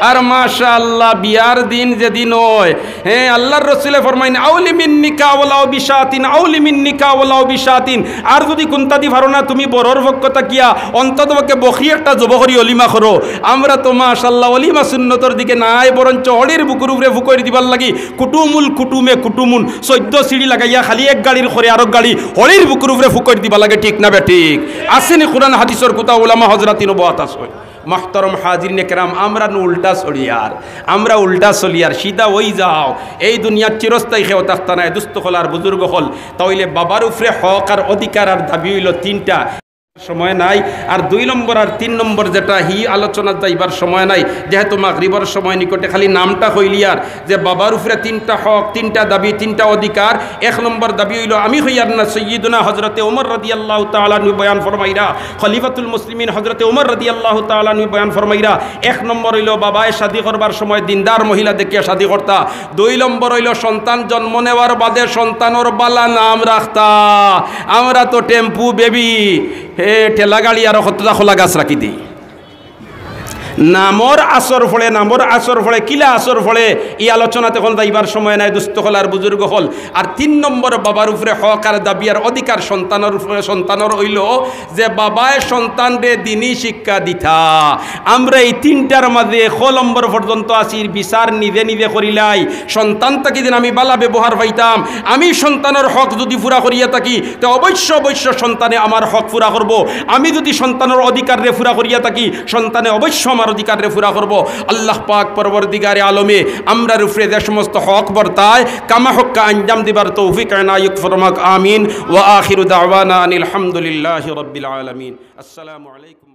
আর মাশাআল্লাহ, বিয়ার দিন যেদিন অয়, হে, আল্লার রসুলে ফরমাইন, "আউলিমিন নিকা ওয়ালাউ বিশাতিন, আউলিমিন নিকা ওয়ালাউ বিশাতিন।" আর যুদি কুন্তাদি পারো না, তুমি বরর পক্ষ থাকিয়া অন্তত পক্ষে বকরি একটা জবো করি অলিমা করো। আমরা তো মাশাআল্লাহ অলিমা সুন্নতর দিকে নাই, বরঞ্চ হড়ির বুকুর উপরে ফুকইর দিবার লাগি কুটুমুল কুটুমে কুটুমুন চৈদ্দ সিঁড়ি লাগাইয়া খালি এক গাড়ির খরে আরক গাড়ি হড়ির বুকুর উপরে ফুকইর দিবা লাগে, ঠিক না বেঠিক? আছে নি কুরআন হাদিসর কুতা? উলামা হজরাতিন বওয়াত আছে। মুহতারাম হাজিরিনে কেরাম, আমরা নু উল্টা চলিয়ার, আমরা উল্টা চলিয়ার, সিধা অই যাও। এই দুনিয়াত চিরস্থায়ী কেউ থাকতা নায়, দুস্ত অকল আর বুজুর্গ অকল। তা অইলে বাবার উপরে হক আর অধিকার আর দাবি অইলো তিনটা, সময় নাই। আর দুই নম্বর আর তিন নম্বর যেটা, হি আলোচনাত যাইবার সময় নাই, যেহেতু মাগরিবর সময় নিকটে, খালি নামটা কইলিয়ার যে বাবার উপরে তিনটা হক, তিনটা দাবি, তিনটা অধিকার। এক নম্বর দাবি অইলো, আমি কইয়ার না, সাইয়্যিদুনা হজরতে ওমর রাদিয়াল্লাহু তাআলা আনহু বয়ান ফরমাইরা, খলিফাতুল মুসলিমিন হজরতে ওমর রাদিয়াল্লাহু তাআলা আনহু বয়ান ফরমাইরা, এক নম্বর অইলো বাবায় শাদি করবার সময় দিনদার মহিলা দেখিয়া শাদি করতা। দুই নম্বর অইলো সন্তান জন্ম নেওয়ার বাদে সন্তানর বালা নাম রাখতা। আমরা তো টেম্পু বেবি, হে, ঠেলা গাড়ি আর কততা খোলা গাছ রাখি দেই। নামর আসর পড়ে, নামর আসর পড়ে, কিলা আসর পড়ে, ই আলোচনাত অখন যাইবার সময় নাই, দুস্ত অকল আর বুজুর্গ অকল। আর তিন নম্বর, বাবার উপরে হক আর দাবি আর অধিকার সন্তানর উপরে, সন্তানর অইলো যে বাবায় সন্তানরে দিনী শিক্ষা দিতা। আমরা ই তিনটার মাঝে ক নম্বর পর্যন্ত আছি, বিচার নিজে নিজে করিলাই। সন্তান থাকি যেন আমি বালা ব্যবহার পাইতাম। আমি সন্তানর হক যুদি পুরা করিয়া থাকি, তে অবশ্য অবশ্য সন্তানে আমার হক পুরা করবো। আমি যুদি সন্তানর অধিকাররে পুরা করিয়া থাকি, সন্তানে অবশ্য আমার অধিকাররে পুরা করবো। আল্লাহ পাক পরওয়ারদিগারে আলমে আমরার উপরে যে সমস্ত হক বর্তায়, কামা হক্কা আঞ্জাম দিবার তৌফিক এনায়েত ফরমাক। আমিন। ওয়া আখিরু দাওয়ানা আনিল হামদুলিল্লাহি রাব্বিল আলামিন। আসসালামু আলাইকুম।